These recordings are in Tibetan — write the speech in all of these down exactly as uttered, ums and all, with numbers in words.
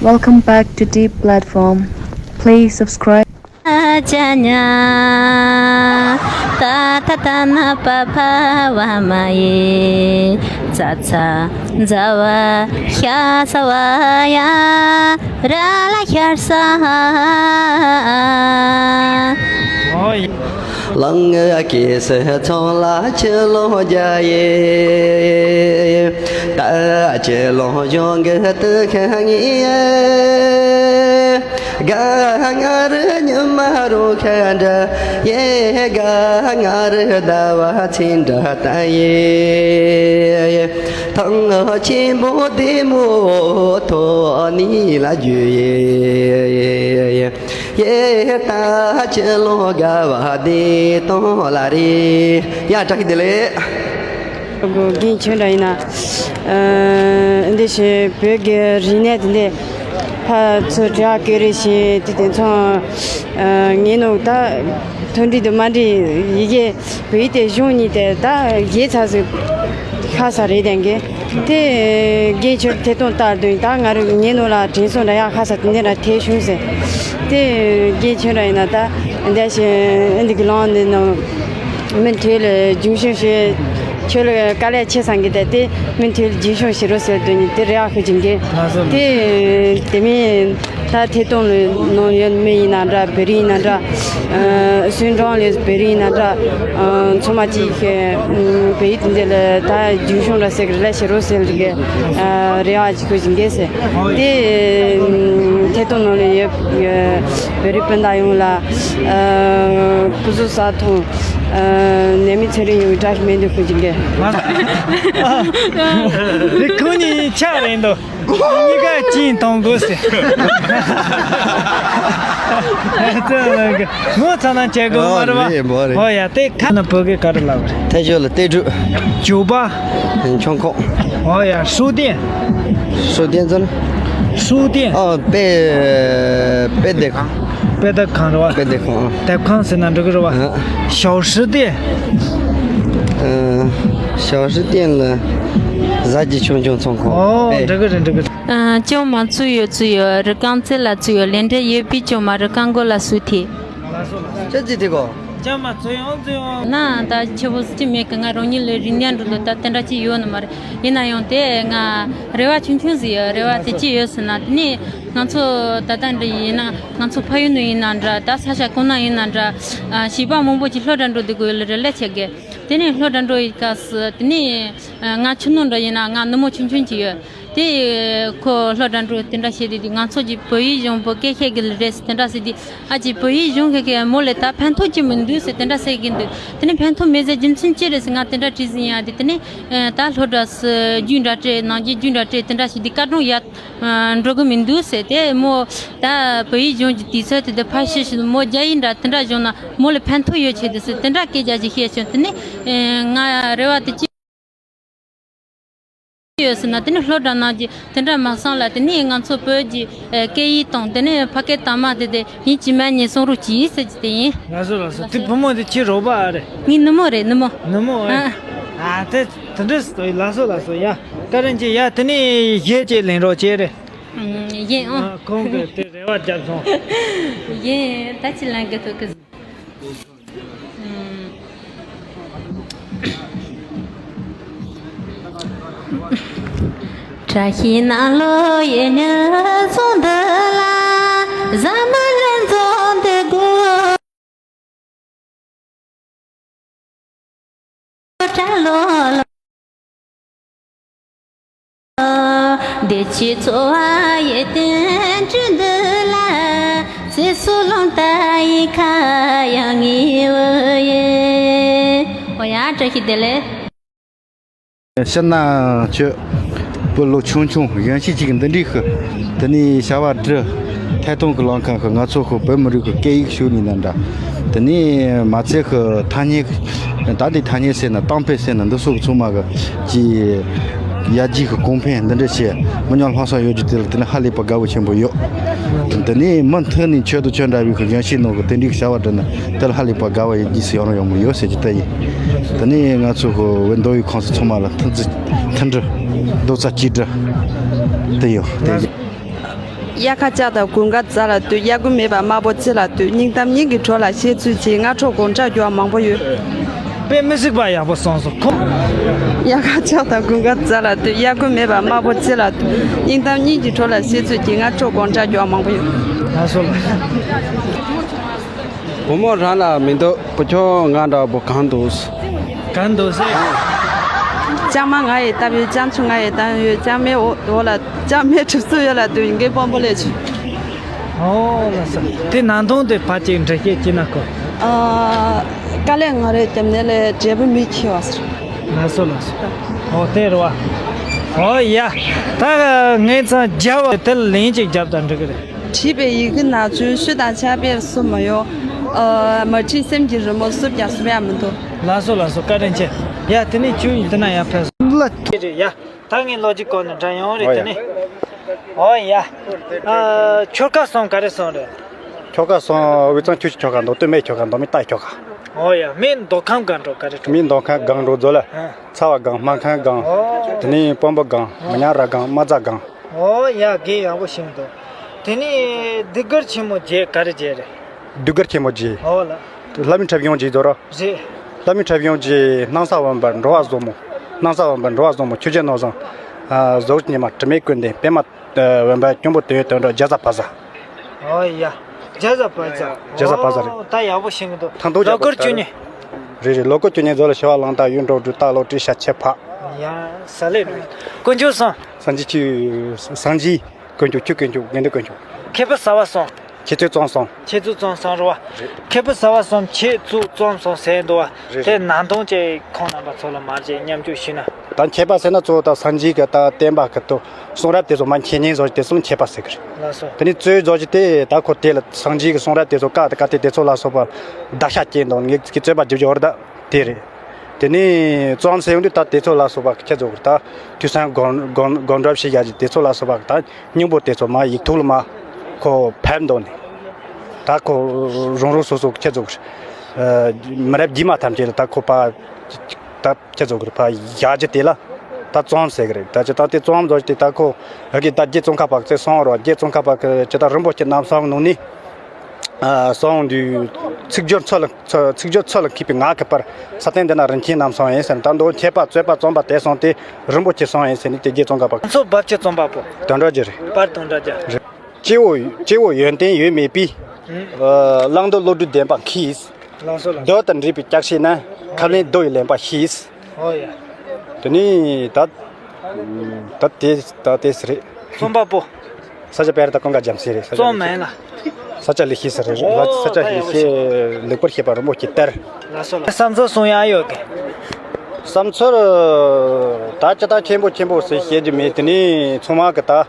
Welcome back to Deep Platform. Please subscribe. ཅ་ཉ། ཏ་ཐ་ད་ན་པ་ཕ་བ་མ་ཡེ། ཙ་ཚ་ཛ་བ་ཤ་ས་བ་ཡ། ར་ལ་ཤར་ས། ལང་ང་ཀེ་སེ་ཚོང་ལ་ཆུ་ལོང་རྒྱ་ཡེ། ད་ཆུ་ལོང་གཞུང་གི་ཏུ་ཁ་ངེ་ཡེ། ག་ང་རུ་ཉི་མ་རུ་ཁ་འདྲ་ཡེ། ག་ང་རུ་ཟླ་བ་ཚེས་འདྲ་ད་ཡེ། ཐང་ཆེན་པོ་བདེ་མོ་ཐོག་ནི་ལ་རྒྱུ་ཡེ། ཡེ་ད་ཅི་ལོ་དགའ་བ་བདེ་སྟོང་ལ་རེ། ཡ་བཀྲ་ཤིས་བདེ་ལེགས། རྒན་ཁྱོད་འདྲ་ཡིན་ན། ཨ་འདི་བཞིན་བོད་ཀྱི་རིག་གནས་དེ་འདྲ་ཕར་ཚུར་དྲ་བ་བཀོད་རེས་བྱས་དེ་དེ་ཚོ་ངས་ནོ་ད་མཐུན་སྒྲིལ་དུ་མ་འདྲིས་ཡི་གེ་བོད་ཡིག་དེ་གཞུང་གཉིས་དེ་ད་བརྗེད་ཚར་ཟིག་ཁ་ས་རེད་དེང་གི། དེ་རྒན་ཁྱོད་ཐད་གཏོང་ལྟར་དུ་ད་ང་རུ་ཉེ་ནོ་ལ་དྲན་སོང་འདྲ་ཡག་ཁ་ས་དེ་འདྲ་ཐད་བྱུང་ཟེར། དེ་རྒན་ཁྱོད་ར་ཡིན་ན་ད་འདྲ་ཞིག་འདི་གི་ལོང་འདི་ནང་མི་འཐུས་ལ་རྒྱུན་བཤུམ་བྱེད། ཁྱོད་ལ་དཀའ་ལས་ཆེ་སང་གི་ད་དེ་མི་འཐུས་ལ་རྒྱུན་བཤུམ་བྱེད་རོགས་ཟེར་དུ་ནི་དེ་རེ་བ་ཞུ་གི་འདུག་ལགས་སོ། དེ་དེ་མིན། ད་ཐད་གཏོང་ལས་ནང་ཡོད་མི་ཡིན་ན་འདྲ། བོད་རིགས་ཡིན་ན་འདྲ། ཨ་སུན་ཀྲོང་ལས་བོད་རིགས་ཡིན་ན་འདྲ། ཨ་ཚང་མ་གཅིག་ཨ་བོད་ཡིག་འདི་ལ་ད་རྒྱུན་བཤུམ་འདྲ་ཟེར་གི་རེ་ལ་ཞེ་རོ་ཟེར་གི་ཨ་རེ་བ་ཅིག་ཞུ་གི་ཟེར། དེ་ཨ་ཐད་གཏོང་ནང་ལ་ཡོད་བོད་རིགས་སྤུན་ཟླ་ཡོངས་ལ་ཨ་སྐུ་གཟུགས་གསལ་ཐང་ཨ་ནད་མེད་ཚེ་རིང་ཡོང་བའི་བཀྲ་ཤིས་སྨོན་འདུན་ཞུ་གི་ཡིན། དེ་ཁོ་གཉིས་ཆ་རེད་འདུག་གཉིས་ཀ་གཅིག་མཐོང་དགོས་ཟེར། ངོ་ཚ་ན་བྱེད་དགོས་མ་རེད་པ། ཨོ་རེད་མོ་རེད། ཨོ་ཡ་དེ་ཁ་ན་བོད་སྐད་ག་རེ་ལབ་རེད། ཐད་ཤོད་ལ་ཏེ་ཀྲུ། ཇོ་པ། ཆོང་ཁོག་ཨོ་ཡ་书店། 书店ཟེར་ན། 书店། ཨོ་དཔེ་དཔེ་དེབ་ཁང་། དཔེ་དེབ་ཁང་རེད་པ། དཔེ་དེབ་ཁང་། དེབ་ཁང་ཟེར་ན་འགྲིག་གི་རེད་པ། 小吃店། 小吃店ལ་ཟ་རྒྱུ་ཆུང་ཆུང་ཚོང་ཁང་། ཨོ་འགྲིག་གི་རེད་འགྲིག་གི་རེད། ཅང་མ་ཚུ་ཡོད་ཚུ་ཡོད་རི་རྐང་རྩེ་ལ་ཚུ་ཡོད། ལས་འབྲས་ཡོད་པའི་ཅང་མ་རི་རྐང་མགོ་ལ་སུ་ཐེ། ཅི་ཅི་ཐེ་གོ། ཅང་མ་ཚུ་ཡོང་ཚུ་ཡོང་། ན་ད་ཆེ་བོ་སུ་ཅི་མེད་གི། ང་རང་ཉིད་ལ་རིག་གནས་འགྲོ་ལོ་ད་དེ་འདྲ་ཅི་ཡོད་ནི་མ་རེད། ཡིན་ན་ཡང་དེ་ང་རེ་བ་ཆུང་ཆུང་ཟིག་ཡོད། རེ་བ་དེ་ཅི་ཡོད་ཟེར་ན་དེ་ནས་ང་ཚོ་ད་ལྟ་འདྲ་ཡིན་ན་ང་ཚོ་ཕ་ཡུལ་ནང་ཡིན་ན་འདྲ། ད་ས་ཆ་གང་ན་ཡིན་ན་འདྲ། ཨ་བྱིས་པ་མང་པོ་ཅིག་སློབ་གྲྭ་འགྲོ་བསྡད་དགོས་ལ་རེ་ལས་བྱེད་གི། དེ་ནས་སློབ་གྲྭ་འགྲོ་ཡི་སྐབས་སུ་དེ་ནས་ང་ཆུང་ནང་འདྲ་ཡིན་ན་ང་ནུ་མོ་ཆུང་ཆུང་ཅིག་ཡོད། དེ་ཁོ་སློབ་གྲྭ་འགྲོ་དེ་འདྲ་བྱེད་དུས་དེ་ང་ཚོ་གི་བོད་ཡིག་སྦྱོང་བོད་སྐད་བཤད་གི་ལ་རེད་ཟེར་དེ་འདྲ་ཟེར་དུས། ཨ་ཅེ་བོད་ཡིག་སྦྱོང་མཁན་གི་མོ་ལ་ད་ཕན་ཐོགས་ཅི་མི་འདུག་ཟེར་དེ་འདྲ་ཟེར་གི་འདུག་དེ་ནས་ཕན་ཐོགས་མེད་ཟེར་རྒྱུ་མཚན་ཅི་རེད་ཟེར་ང་དེ་འདྲ་དྲིས་ཟིན་ཡ་དེ། དེ་ནས་ད་སློབ་གྲྭ་སུ་རྒྱུགས་འདྲ་སྤྲད་ནང་རྒྱུགས་རྒྱུགས་འདྲ་སྤྲད་དེ་འདྲ་ཞིག་དེ་བཀའ་དྲུང་ཡ་འགྲོ་གི་མི་འདུག་ཟེར། དེ་མོ་ད་བོད་ཡིག་སྦྱོང་རྒྱུ་དུས་ཚོད་དེ་དེ་ཕར་ཤི་ཤི་མོ་རྒྱ་ཡིག་འདྲ་དེ་འདྲ་སྦྱོང་ན་མོ་ལ་ཕན་ཐོགས་ཡོད་ཆེད་དུ་ཟེར་དེ་འདྲ་སྐད་རྒྱག་ཅིག་བཤད་བྱུང་། དེ་ནས་ང་རེ་བ་དེ་ཅི། ཡོད་ཟེར་ན་དེ་ནི་སློབ་གྲྭ་ནང་གི་དེ་འདྲ་མ་སོང་ལ། དེ་ནི་ང་ཚོ་བོད་ཀྱི་ཨེ་སྐད་ཡིག་དང་དེ་ནི་ཕ་སྐད་དག་མ་དེ་དེ་ཡིན་གཅིག་མིན་གཉིས་གསུང་རོགས་གྱིས་ཟེར་གྱི་དེ་ཡིན། ལགས་སོ་ལགས་སོ། དེ་བུ་མོ་དེ་ཁྱེད་རོགས་པ་ཨ་རེད། ངའི་ནུ་མོ་རེད་ནུ་མོ། ནུ་མོ་ཨེ། ཨ། ཨ་དེ་དེ་འདྲ་ཟེར་ལགས་སོ་ལགས་སོ། ཡ་བཀའ་དྲིན་ཆེ། ཡ་དེ་ནི་གཞས་ཅིག་ལེན་རོགས་བྱེད་རེད། ཡིན་ཨང་། ཨ་ཁོང་གིས་དེ་རེ་བ་བརྒྱབ་སོང་། ཡིན། ད་ཅི་ལེན་གི་ཐུག་གི། བཀྲ་ཤིས་ནང་ལོ་ཡི་ཉི་ཚོགས་འདི་ལ། བཟང་མོ་ལྷན་འཛོམས་འདི་དགོས། བཀྲ་ལོ་ལོ། བདེ་སྐྱིད་འཚོ་བ་ཡི་བསྟན་བཅོས་འདི་ལ། ཚེ་སྲོག་ལོངས་ལྟ་ཡི་ཁ་ཡང་ངེས་བུ་ཡི། ཨོ་ཡ་བཀྲ་ཤིས་བདེ་ལེགས། ཕྱིར་ན་ཁྱོད་བུ་ལོ་ཆུང་ཆུང་གཞོན་སྐྱེས་ཅིག་གི་འདི་འདྲའི་ཤི། དེ་ནས་བྱ་བ་འབྲི། ཐད་གཏོང་གི་ལམ་ཁ་ཤི་ང་ཚོ་ཤི་བོད་མི་རིགས་ཀྱི་སྐད་ཡིག་ཤུལ་ནས་ན་འདྲ། དེ་ནས་མ་ཚད་ཤི་ཐ་སྙད། ད་འདི་ཐ་སྙད་ཟེར་ན་གཏམ་དཔེ་ཟེར་ན་འདི་སོགས་ཀྱི་ཚང་མ་གི་ཅི་ཡར་རྒྱས་ཀྱི་གོང་འཕེལ་འདི་འདྲ་བྱས། མི་ཉམས་ལྷག་བསམ་ཡོད་རྒྱུ་དེ་ལ་དེ་ནི་ཧ་ལས་པ་དགའ་བོ་ཆེན་པོ་ཡོད། དེ་ནས་མུ་མཐུད་ནས་ཁྱོད་དང་ཁྱོད་འདྲ་བའི་གི་གཞོན་སྐྱེས་ནང་གི་དེ་འདྲའི་བྱ་བ་བསྒྲུབས་ན་དེ་ལ་ཧ་ལས་པ་དགའ་བ་ཡོད་རྒྱུ་ཟེར་ཡོང་ཡོང་མོ་ཡོད་ཟེར་གྱི་ལྟ་ཡིན། དེ་ནས་ང་ཚོ་གི་བོད་མདོ་དབུས་ཁམས་གསུམ་ཚང་མ་ལ་མཐུན་སྒྲིལ་མཐུན་སྒྲིལ་རྡོག་རྩ་གཅིག་སྒྲིལ་དེ་ཡོད་དེ་ཡིན། དབྱར་ཁ་ལྕགས་དང་དགུན་ཁ་རྫ་ལ་ལྟོས། དབྱར་དགུན་མེད་པར་དམར་པོ་རྩི་ལ་ལྟོས། སྙིང་གཏམ་སྙིང་གི་དྲོད་ལ་གཞས་ཚུལ་གྱིས། སྔ་དྲོ་དགོང་དྲག་རྒྱུ་བ་མང་པོ་ཡོད། དཔེ་མི་སྲིད་པ་ཡག་པོ་གསུངས་སོང་ཁོ། དབྱར་ཁ་ལྕགས་དང་དགུན་ཁ་རྫ་ལ་ལྟོས། དབྱར་དགུན་མེད་པར་དམར་པོ་རྩི་ལ་ལྟོས། སྙིང་གཏམ་སྙིང་གི་དྲོད་ལ་གཞས་ཚུལ་གྱིས། སྔ་དྲོ་དགོང་དྲག་རྒྱུ་བ་མང་པོ་ཡོད། ལགས་སོ་ལགས། བུ་མོ་རང་ལ་མི་འདུག་བུ་ཆུང་ང་འདྲ་བོ་གང་འདུག་གང་འདུག་ཟེར། ལྕང་མ་ང་ཡི་སྟབས་ཡོད། ལྕང་ཆུང་ང་ཡི་སྟབས་ཡོད། ལྕང་མའི་འོག་འོག་ལ་ལྕང་མའི་གྲིབ་གསོ་ཡོད་ལ་ལྟོས། འགན་དཔོན་པོ་ལས་བྱུང་། ཨོ་ལགས་སོ། དེ་ནང་དོན་དེ་ཕལ་ཆེར་འགྲེལ་བཤད་བྱེད་ན་ཁོ། ཨ། དཀའ་ལས་ང་རེ་བརྒྱབ་ནས་ལས་འབྲས་བུ་མི་ཁྱེར་བ་ཟེར། ལགས་སོ་ལགས་སོ། ཨོ་དེ་རེད་བ། ཨོ་ཡ། ད་ངས་ཚང་རྒྱབ་བ་དེ་ལན་ཅིག་རྒྱབ་དང་འགྲིག་གི་རེད། བྲིས་པའི་ཡི་གེ་ནག་ཚོན་ཤུ་དང་ཆ་པེར་སུ་མ་ཡོང་། ཨ། མ་བྲིས་སེམས་ཀྱི་རི་མོ་བསུབ་ཀྱང་བསུབ་ཡག་མི་འདུག་ལགས་སོ་ལགས་སོ། བཀའ་དྲིན་ཆེ། ཡ་དེ་ནས་ཁྱོད་ཡིན་དེ་ན་ཡ་ཕེབས་སོང་། ལ་དེ་རེད་ཡ། ད་ངས་ལོ་གཅིག་གོང་ནས་འདྲ་ཡོང་རེད། ཨོ་ཡ། དེ་ནས། ཨོ་ཡ། ཨ། ཆོལ་ཁ་གསུམ་ག་རེ་གསུམ་རེད། ཆོལ་ཁ་གསུམ་དབུས་གཙང་ཆུ་བཞི་ཆོལ་ཁ་འདུག་སྟོད་སྨད་ཆོལ་ཁ་འདུག་མི་རྟ་ཆོལ་ཁ། ཨོ་ཡ། མི་མདོ་ཁམས་སྒང་དྲུག་ག་རེ་འགྲོ། མི་མདོ་ཁམས་སྒང་དྲུག་མཛོ་ལ། ཨ། ཚ་བ་སྒང་། སྨར་ཁམས་སྒང་། ཨོ། དེ་ནས་སྤོམ་པ་སྒང་། མི་ཉག་ར་སྒང་། རྨ་རྫ་སྒང་། ཨོ་ཡ། དགེ་ཡག་པོ་ཤེས་འདུག་དེ་ནས་ཟློས་གར་ཆེན་མོ་བརྒྱད་ག་རེ་བརྒྱད་རེད། ཟློས་གར་ཆེན་མོ་བརྒྱད། ཨོ་ལ། ལྷ་མིའི་འཁྲབ་གཞུང་བརྒྱད་རྫོགས་རོགས། རེད། ལྷ་མིའི་འཁྲབ་གཞུང་བརྒྱད། སྣང་ས་འོད་འབར་འགྲོ་བ་བཟང་མོ། སྣང་ས་འོད་འབར་འགྲོ་བ་བཟང་མོ། ཆོས་རྒྱལ་ནོར་བཟང་། ཨ། གཟུགས་ཉི་མ། དྲི་མེད་ཀུན་ལྡན། པད་མ་འོད་འབར། སྐྱོང་བུ་དོན་དོན་གྲུབ། རྒྱ་བཟའ་བ་བཟའ། ཨོ་ཡ། རྒྱ་བཟའ་བ་བཟའ། རྒྱ་བཟའ་བ་བཟའ་རེད། ཨོ་ད་ཡག་པོ་ཤེས་ཀྱི་འདུག་ཐང་ཐོག་ལོ་སྐོར་བཅུ་གཉིས། རེད་རེད། ལོ་སྐོར་བཅུ་གཉིས་རྫོགས་ལ་ཞི་བ་གླང་དར་གཡུ་འབྲུག་སྦྲུལ་སྟག་ལོ་དྲེལ་ཤ་ཆེ་ཕག་ཡ་ཟ་ལེ་རེད། དཀོན་མཆོག་གསུམ། སངས་རྒྱས་ཆོས། སངས་རྒྱས་དཀོན་མཆོག་ཆོས་དཀོན་མཆོག་དགེ་འདུན་དཀོན་མཆོག་མཁས་པ་བྱ་བ་གསུམ། ཁྱེད་ཚོའི་གཙང་གསུམ། ཁྱེད་ཚོའི་གཙང་གསུམ་རེད་བ། རེད། མཁས་པ་བྱ་བ་གསུམ། ཁྱེད་ཚོའི་གཙང་གསུམ་ཟེར་འདུག་བ། རེད་དེ་རེད། ནང་དོན་ཅིག་ཁོང་རྣམ་པ་ཚོ་ལ་མར་ཅིག་མཉམ་སྤྱོད་ཞུས་ན། ད་མཁས་པ་ཟེར་ན་གཙོ་བོ་ད་སངས་རྒྱས་ཀྱི་ད་བསྟན་པ་གི་ཐོག་གསུང་རབ་དེ་ཚོ་མ་མཁྱེན་མཁན་ཚོ་དེ་ཚོ་མཁས་པ་ཟེར་གི་རེད། ལགས་སོ། དེ་ནས་རྩོད་རྫོགས་ཀྱི་དེ་ད་ཁོ་དེ་ལ་སངས་རྒྱས་ཀྱི་གསུང་རབ་དེ་ཚོ་བཀའ་དང་བཀའ་གཏེར་དེ་ཚོ་ལ་སོགས་པ་བརྡར་ཤ་བཅད་འདུག་ངེད་ཀྱི་རྩོད་པ་རྒྱབ་ཀྱི་ཡོད་རེད་ད། དེ་རེད། དེ་ནས་གཙང་ཟེར་ཡོང་དུས་ད་དེ་ཚོ་ལ་སོགས་པ་ཁྱེད་ཚོ་གི་ད་ཐོས་བསམ་སྒོམ་སྒོམ་སྒོམ་སྒྲུབ་བྱེད་ཡ་གི་དེ་ཚོ་ལ་སོགས་པ་གི་ད་སྙིང་པོ་དེ་ཚོ་མ་ཡིག་ཐོག་ལ་མ་ཁོ་ཕེབས་འདུག་ནས། ད་ཁོ་རང་རང་སོ་སོ་ཁྱེད་ཚོ་གི་མི་རབས་རྗེས་མ་ཐམས་ཅད་ལ་ད་ཁོ་ཕ་ད་ཁྱེད་ཚོ་གི་ཕ་ཡ་གི་དེ་ལ་ད་གཙང་ཟེར་གི་རེད། ད་ཅི་ད་དེ་གཙང་ཟེར་དེ་ད་ཁོ་ཨ་གི་ད་རྗེ་ཙོང་ཁ་པ་ཚེ་སོང་རོགས། རྗེ་ཙོང་ཁ་པ་གི་ཅི་ད་རིན་པོ་ཆེ་རྣམ་གསུམ་ནང་ནས། ཨ། གསུངས་དུས་ཚིག་སྦྱོར་ཚུལ་ལ་ཚུལ་ཚིག་སྦྱོར་ཚུལ་ལ་མཁས་པའི་ངག་གི་པར་ས་སྟེང་འདི་ན་རིན་ཆེན་རྣམ་གསུམ་ཡིན་ཟེར། ད་མདོ་མཁས་པ་རྩོད་པ་རྩོམ་པ་དེ་གསུངས་ཏེ་རིན་པོ་ཆེ་གསུམ་ཡིན་ཟེར་ནས་དེ་རྗེ་ཙོང་ཁ་པ། ང་ཚོ་རྦབ་ཆུ་རྩོམ་པ་པོ། དོན་གྲུབ་རྗེ་རེད། པར་དོན་གྲུབ་རྗེ། རེད། སྐྱེ་བོ་སྐྱེ་བོ་ཡོན་ཏན་ཡོད་མེད་པའི། ཨ། བླང་དོར་བློ་གྲོས་ལྡན་པ་མཁས། ལགས་སོ་ལགས། མདོ་དང་འདྲེས་པའི་ལྕགས་ཤིག་ན། ཁབ་ལེན་རྡོ་ཡི་ལེན་པ་ཤེས། ཨོ་ཡ། དེ་ནས་ད་ད་དེ་ད་དེ་སི་རེད། རྩོམ་པ་པོ། ས་སྐྱ་པཎྜི་ཏ་ཀུན་དགའ་རྒྱལ་མཚན་རེད། ས་སྐྱ་རྩོམ་མེད་ལ། ས་སྐྱ་ལེགས་བཤད་ཟེར་རེད། ཨོ་ས་སྐྱ་ལེགས་བཤད་ལེགས་པར་བཤད་པ་རིན་པོ་ཆེ་གཏེར། ལགས་སོ་ལགས། བསམ་ཚུལ་གསུང་ཡག་ཡོད་གི། བསམ་ཚུལ་ད་ཅི་ལྟར་ཆེན་པོ་ཆེན་པོ་ཟེར་བཤད་རྒྱུ་མེད། དེ་ནས་ཚང་མ་གི་ད།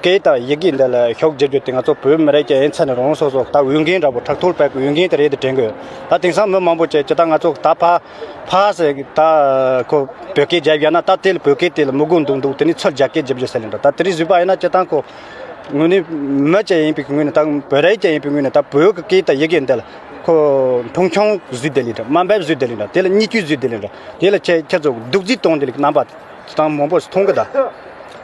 སྐད་དང་ཡི་གེ་འདི་ལ་ཤུགས་རྒྱག་རྒྱུ་དེ་ང་ཚོ་བོད་མི་རིགས་ཀྱི་ཡིན་ཚད་ནས་རང་སོ་སོ་ད་འོས་འགན་འདྲ་པོ་ཕྲག་ཐོག་ལ་ཕེབས་པའི་འོས་འགན་དེ་རེད་དེ་དྲན་གི་ཡོད། ད་དེང་སང་མི་མང་པོ་ཅིག་ཅི་ད་ང་ཚོ་ད་ཕ་ཕ་ཟེར་ད་ཁོ་བོད་སྐད་རྒྱབ་ཡ་ན་ད་དེ་ལ་བོད་སྐད་དེ་ལ་མི་དགོས་འདུག་འདུག་དེ་ནི་ཚུར་རྒྱ་སྐད་རྒྱབ་རྒྱུ་ཟེར་ལེ་འདྲ། ད་དེ་རིང་བཟོས་པ་ཡིན་ན་ཅི་ད་ཁོ་ངོས་ནས་མི་ཅིག་ཡིན་པའི་ངོས་ནས་ད་བོད་རིགས་ཅིག་ཡིན་པའི་ངོས་ནས་ད་བོད་ཀྱི་སྐད་དང་ཡི་གེ་འདི་ལ་ཁོ་མཐོང་ཆུང་བཟོས་བསྡད་ལེ་འདྲ། དམའ་འབེབས་བཟོས་བསྡད་ལེ་འདྲ། དེ་ལ་བརྙས་བཅོས་བཟོས་བསྡད་ལེ་འདྲ། དེ་ལ་ཁྱེད་ཁྱེད་ཚོ་སྡུག་རྩུབ་གཏོང་བསྡད་ལེ་རྣམ་པ། སྤྱི་བཏང་མང་པོ་ཞིག་མཐོང་གི་ད།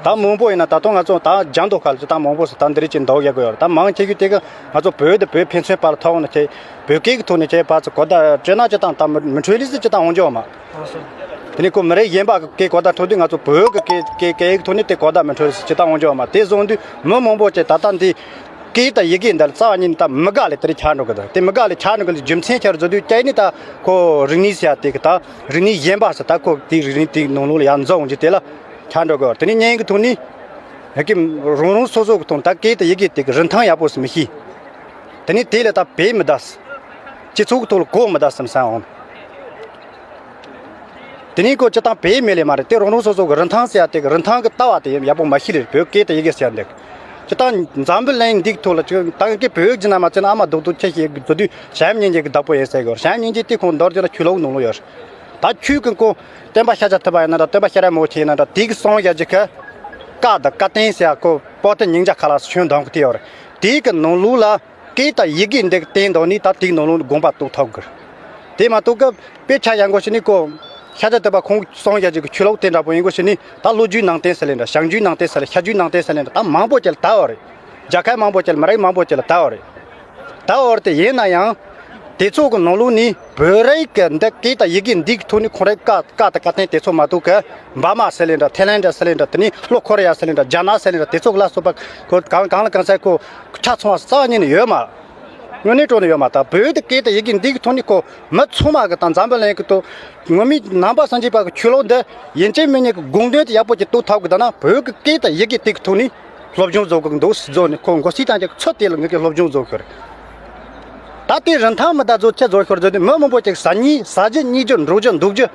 ད་མང་པོ་ཡིན་ན་ད་དུང་ང་ཚོ་ད་རྒྱང་མདོག་ཁ་ལ་སྤྱི་བཏང་མང་པོ་ཞིག་ད་འདི་རིགས་ཀྱི་འདོགས་ཡག་གི་ཡོད་རེད། ད་མང་ཆེ་ཤོས་དེ་གི་ང་ཚོ་བོད་དང་བོད་ཕན་ཚུན་བར་ལ་ཐོག་ནས་ཆེ་བོད་སྐད་ཀྱི་ཐོག་ནས་ཆེ་བར་ཚོ་གོ་བརྡ་སྤྲད་ན་སྤྱི་བཏང་ད་མི་མི་འཕྲོད་ལི་སི་སྤྱི་བཏང་འོང་རྒྱུ་མ། དེ་ནས་ཁོ་མི་རིགས་གཞན་པ་གི་སྐད་གོ་བརྡ་འཕྲོད་དུས་ང་ཚོ་བོད་ཀྱི་སྐད་སྐད་སྐད་ཡིག་ཐོག་ནས་དེ་གོ་བརྡ་མི་འཕྲོད་ལི་སི་སྤྱི་བཏང་འོང་རྒྱུ་མ། དེ་བཟུང་དུས་མི་མང་པོ་ཅིག་ད་ལྟ་འདི་སྐད་དང་ཡི་གེ་འདི་ལ་རྩ་བ་ཉིད་ནས་ད་མི་དགའ་ལས་དེ་རིགས་ཆགས་འགྲོ་གི་འདུག་དེ་མི་དགའ་ལས་ཆགས་འགྲོ་གི་ལས་རྒྱུ་མཚན་ཆེ་རུ་བཟོ་དུས་ཀྱི་ནི་ད་ཁོ་རིག་གནས་ཟེར་ཡ་དེ་གི་ད་རིག་གནས་གཞན་པ་ཟེར་ད་ཁོ་དེ་རིག་གནས་དེའི་ནང་ལོགས་ལ་ཡར་འཛུལ་འོང་རྒྱུ་དེ་ལ་ཆགས་འགྲོ་གི་ཡོད། དེ་ནས་སྙན་ཡིག་གི་ཐོག་ནས་ཡ་གི་རང་རང་སོ་སོ་གི་ཐོག་ད་སྐད་དང་ཡི་གེ་དེ་གི་རིན་ཐང་ཡག་པོ་ཞིག་མི་ཤེས། དེ་ནས་དེ་ལ་ད་བེད་མི་ད་སྤྱི་ཚོགས་ཀྱི་ཐོག་ལ་གོ་མི་ད་བསམ་བསམ་འོང་། དེ་ནས་ཁོ་སྤྱི་བཏང་བེད་མེད་ལས་མ་རེད། དེ་རང་རང་སོ་སོ་གི་རིན་ཐང་ཟེར་ཡ་དེ་གི་རིན་ཐང་གི་ལྟ་བ་དེ་ཡག་པོ་མ་ཤེས་རེད། བོད་སྐད་དང་ཡི་གེ་ཟེར་ཡ་འདི་སྤྱི་བཏང་འཛམ་བུ་གླིང་འདིའི་ཐོག་ལ་ཅིག་ད་གི་བོད་ཀྱི་ནང་མ་ཚད་ན་ཨ་མ་རྡོག་རྡོག་ཆེ་ཤེས་གི་བཟོ་དུས་བྱམས་སྙིང་རྗེ་གི་བདག་པོ་ཡིན་ཟེར་གི་ཡོད། བྱམས་སྙིང་རྗེ་དེ་ཁོང་མདོར་བསྡུས་ན་ཆོས་ལུགས་ནང་ལོགས་ཡོད་རེད། ད་ཆོས་ཀྱི་སྐོར་སྟོན་པ་ཤཱཀྱ་ཐུབ་པ་ཡིན་ན་འདྲ། སྟོན་པ་ཤཱ་ར་མི་བོ་ཆེ་ཡིན་ན་འདྲ། དེ་གི་གསུང་ཡ་གི་ཁ་བཀའ་དང་བཀའ་བསྟན་ཟེར་ཡ་ཁོ་པོ་ཏི་ཉིན་བརྒྱ་ཁ་ལ་ཆོས་འདོན་གི་དེ་ཡོད་རེད། དེ་གི་ནང་ལོགས་ལ་སྐད་དང་ཡི་གེ་འདི་གི་སྟེང་དུ་ནི་ད་དེ་གི་ནང་ལོགས་ནས་དགོངས་པ་རྟོགས་ཐུབ་གི་རེད། དེ་མ་གཏོགས་གི་དཔེ་ཆ་ཡང་གོ་ཞིག་ནི་ཁོ་ཤཱཀྱ་ཐུབ་པ་ཁོང་གསུང་ཡ་གི་ཆོས་ལུགས་དེ་འདྲ་པོ་ཡིན་གོ་ཞིག་ནི་ད་ལོ་རྒྱུས་ནང་བསྟན་ཟེར་ལེ་འདྲ། ཞང་རྒྱུད་ནང་བསྟན་ཟེར་ལེ། ཤ་རྒྱུད་ནང་བསྟན་ཟེར་ལེ་འདྲ། ད་མང་པོ་ཅིག་ལ་ད་བ་རེད། རྒྱལ་ཁབ་མང་པོ་ཅིག་ལ་མི་རིགས་མང་པོ་ཅིག་ལ་ལྟ་བ་རེད། ལྟ་བ་རེད་དེ་ཡིན་ན་ཡང་། དེ་ཚོ་གི་ནང་ལོགས་ནས་བོད་རིགས་ཀྱི་འདི་སྐད་དང་ཡི་གེ་འདི་གི་ཐོག་ནས་ཁོང་རང་བཀའ་བཀའ་དང་བཀའ་བསྟན་དེ་ཚོ་མ་གཏོགས་གི་འབར་མ་ཟེར་ལེ་འདྲ་ཐའི་ལན་འདྲ་ཟེར་ལེ་འདྲ་དེ་ནས་ལྷོ་ཁོ་རེ་ཡ་ཟེར་ལེ་འདྲ་རྒྱ་ནག་ཟེར་ལེ་འདྲ་དེ་ཚོ་གི་ལ་སོགས་པ་ཁོ་གང་གང་ལ་གང་ཟེར་ཁོ་ཁྲག་ཚོང་བ་རྩ་བ་ཉིད་ནས་ཡོད་མ། དངོས་གནས་དྲང་གནས་ཡོད་མ་རེད། བོད་དེ་སྐད་དང་ཡི་གེ་འདི་གི་ཐོག་ནས་ཁོ་མི་ཚང་མ་གི་དང་འཛམ་བུ་གླིང་གི་ཐོག་ངོ་མའི་ནང་པ་སངས་རྒྱས་པ་གི་ཆོས་ལུགས་འདི་ཡིན་གཅིག་མིན་གཉིས་གི་དགོངས་དོན་དེ་ཡག་པོ་ཅིག་རྟོགས་ཐུབ་གི་འདུག་ན། བོད་ཀྱི་སྐད་དང་ཡི་གེ་དེ་གི་ཐོག་ནས་སློབ་སྦྱོང་བཟོ་དགོས་འདུག་བཟོ་ནས་ཁོ་མགོ་སྲིད་དང་ཅིག་ཚོད་དེ་ལ་ངེད་ཀྱི་སློབ་སྦྱོང་བཟོ་དགོས་རེད། ད་ལྟའི་རིན་ཐང་མི་ད་བཟོ་ཆེ་བཟོ་ཤོར་བཟོ་དུས་མི་མང་པོ་ཅིག་ཟ་ཉིན་ཟ་རྒྱུ་གཉིད་རྒྱུ་འགྲོ་རྒྱུ་འདུག་རྒྱུ།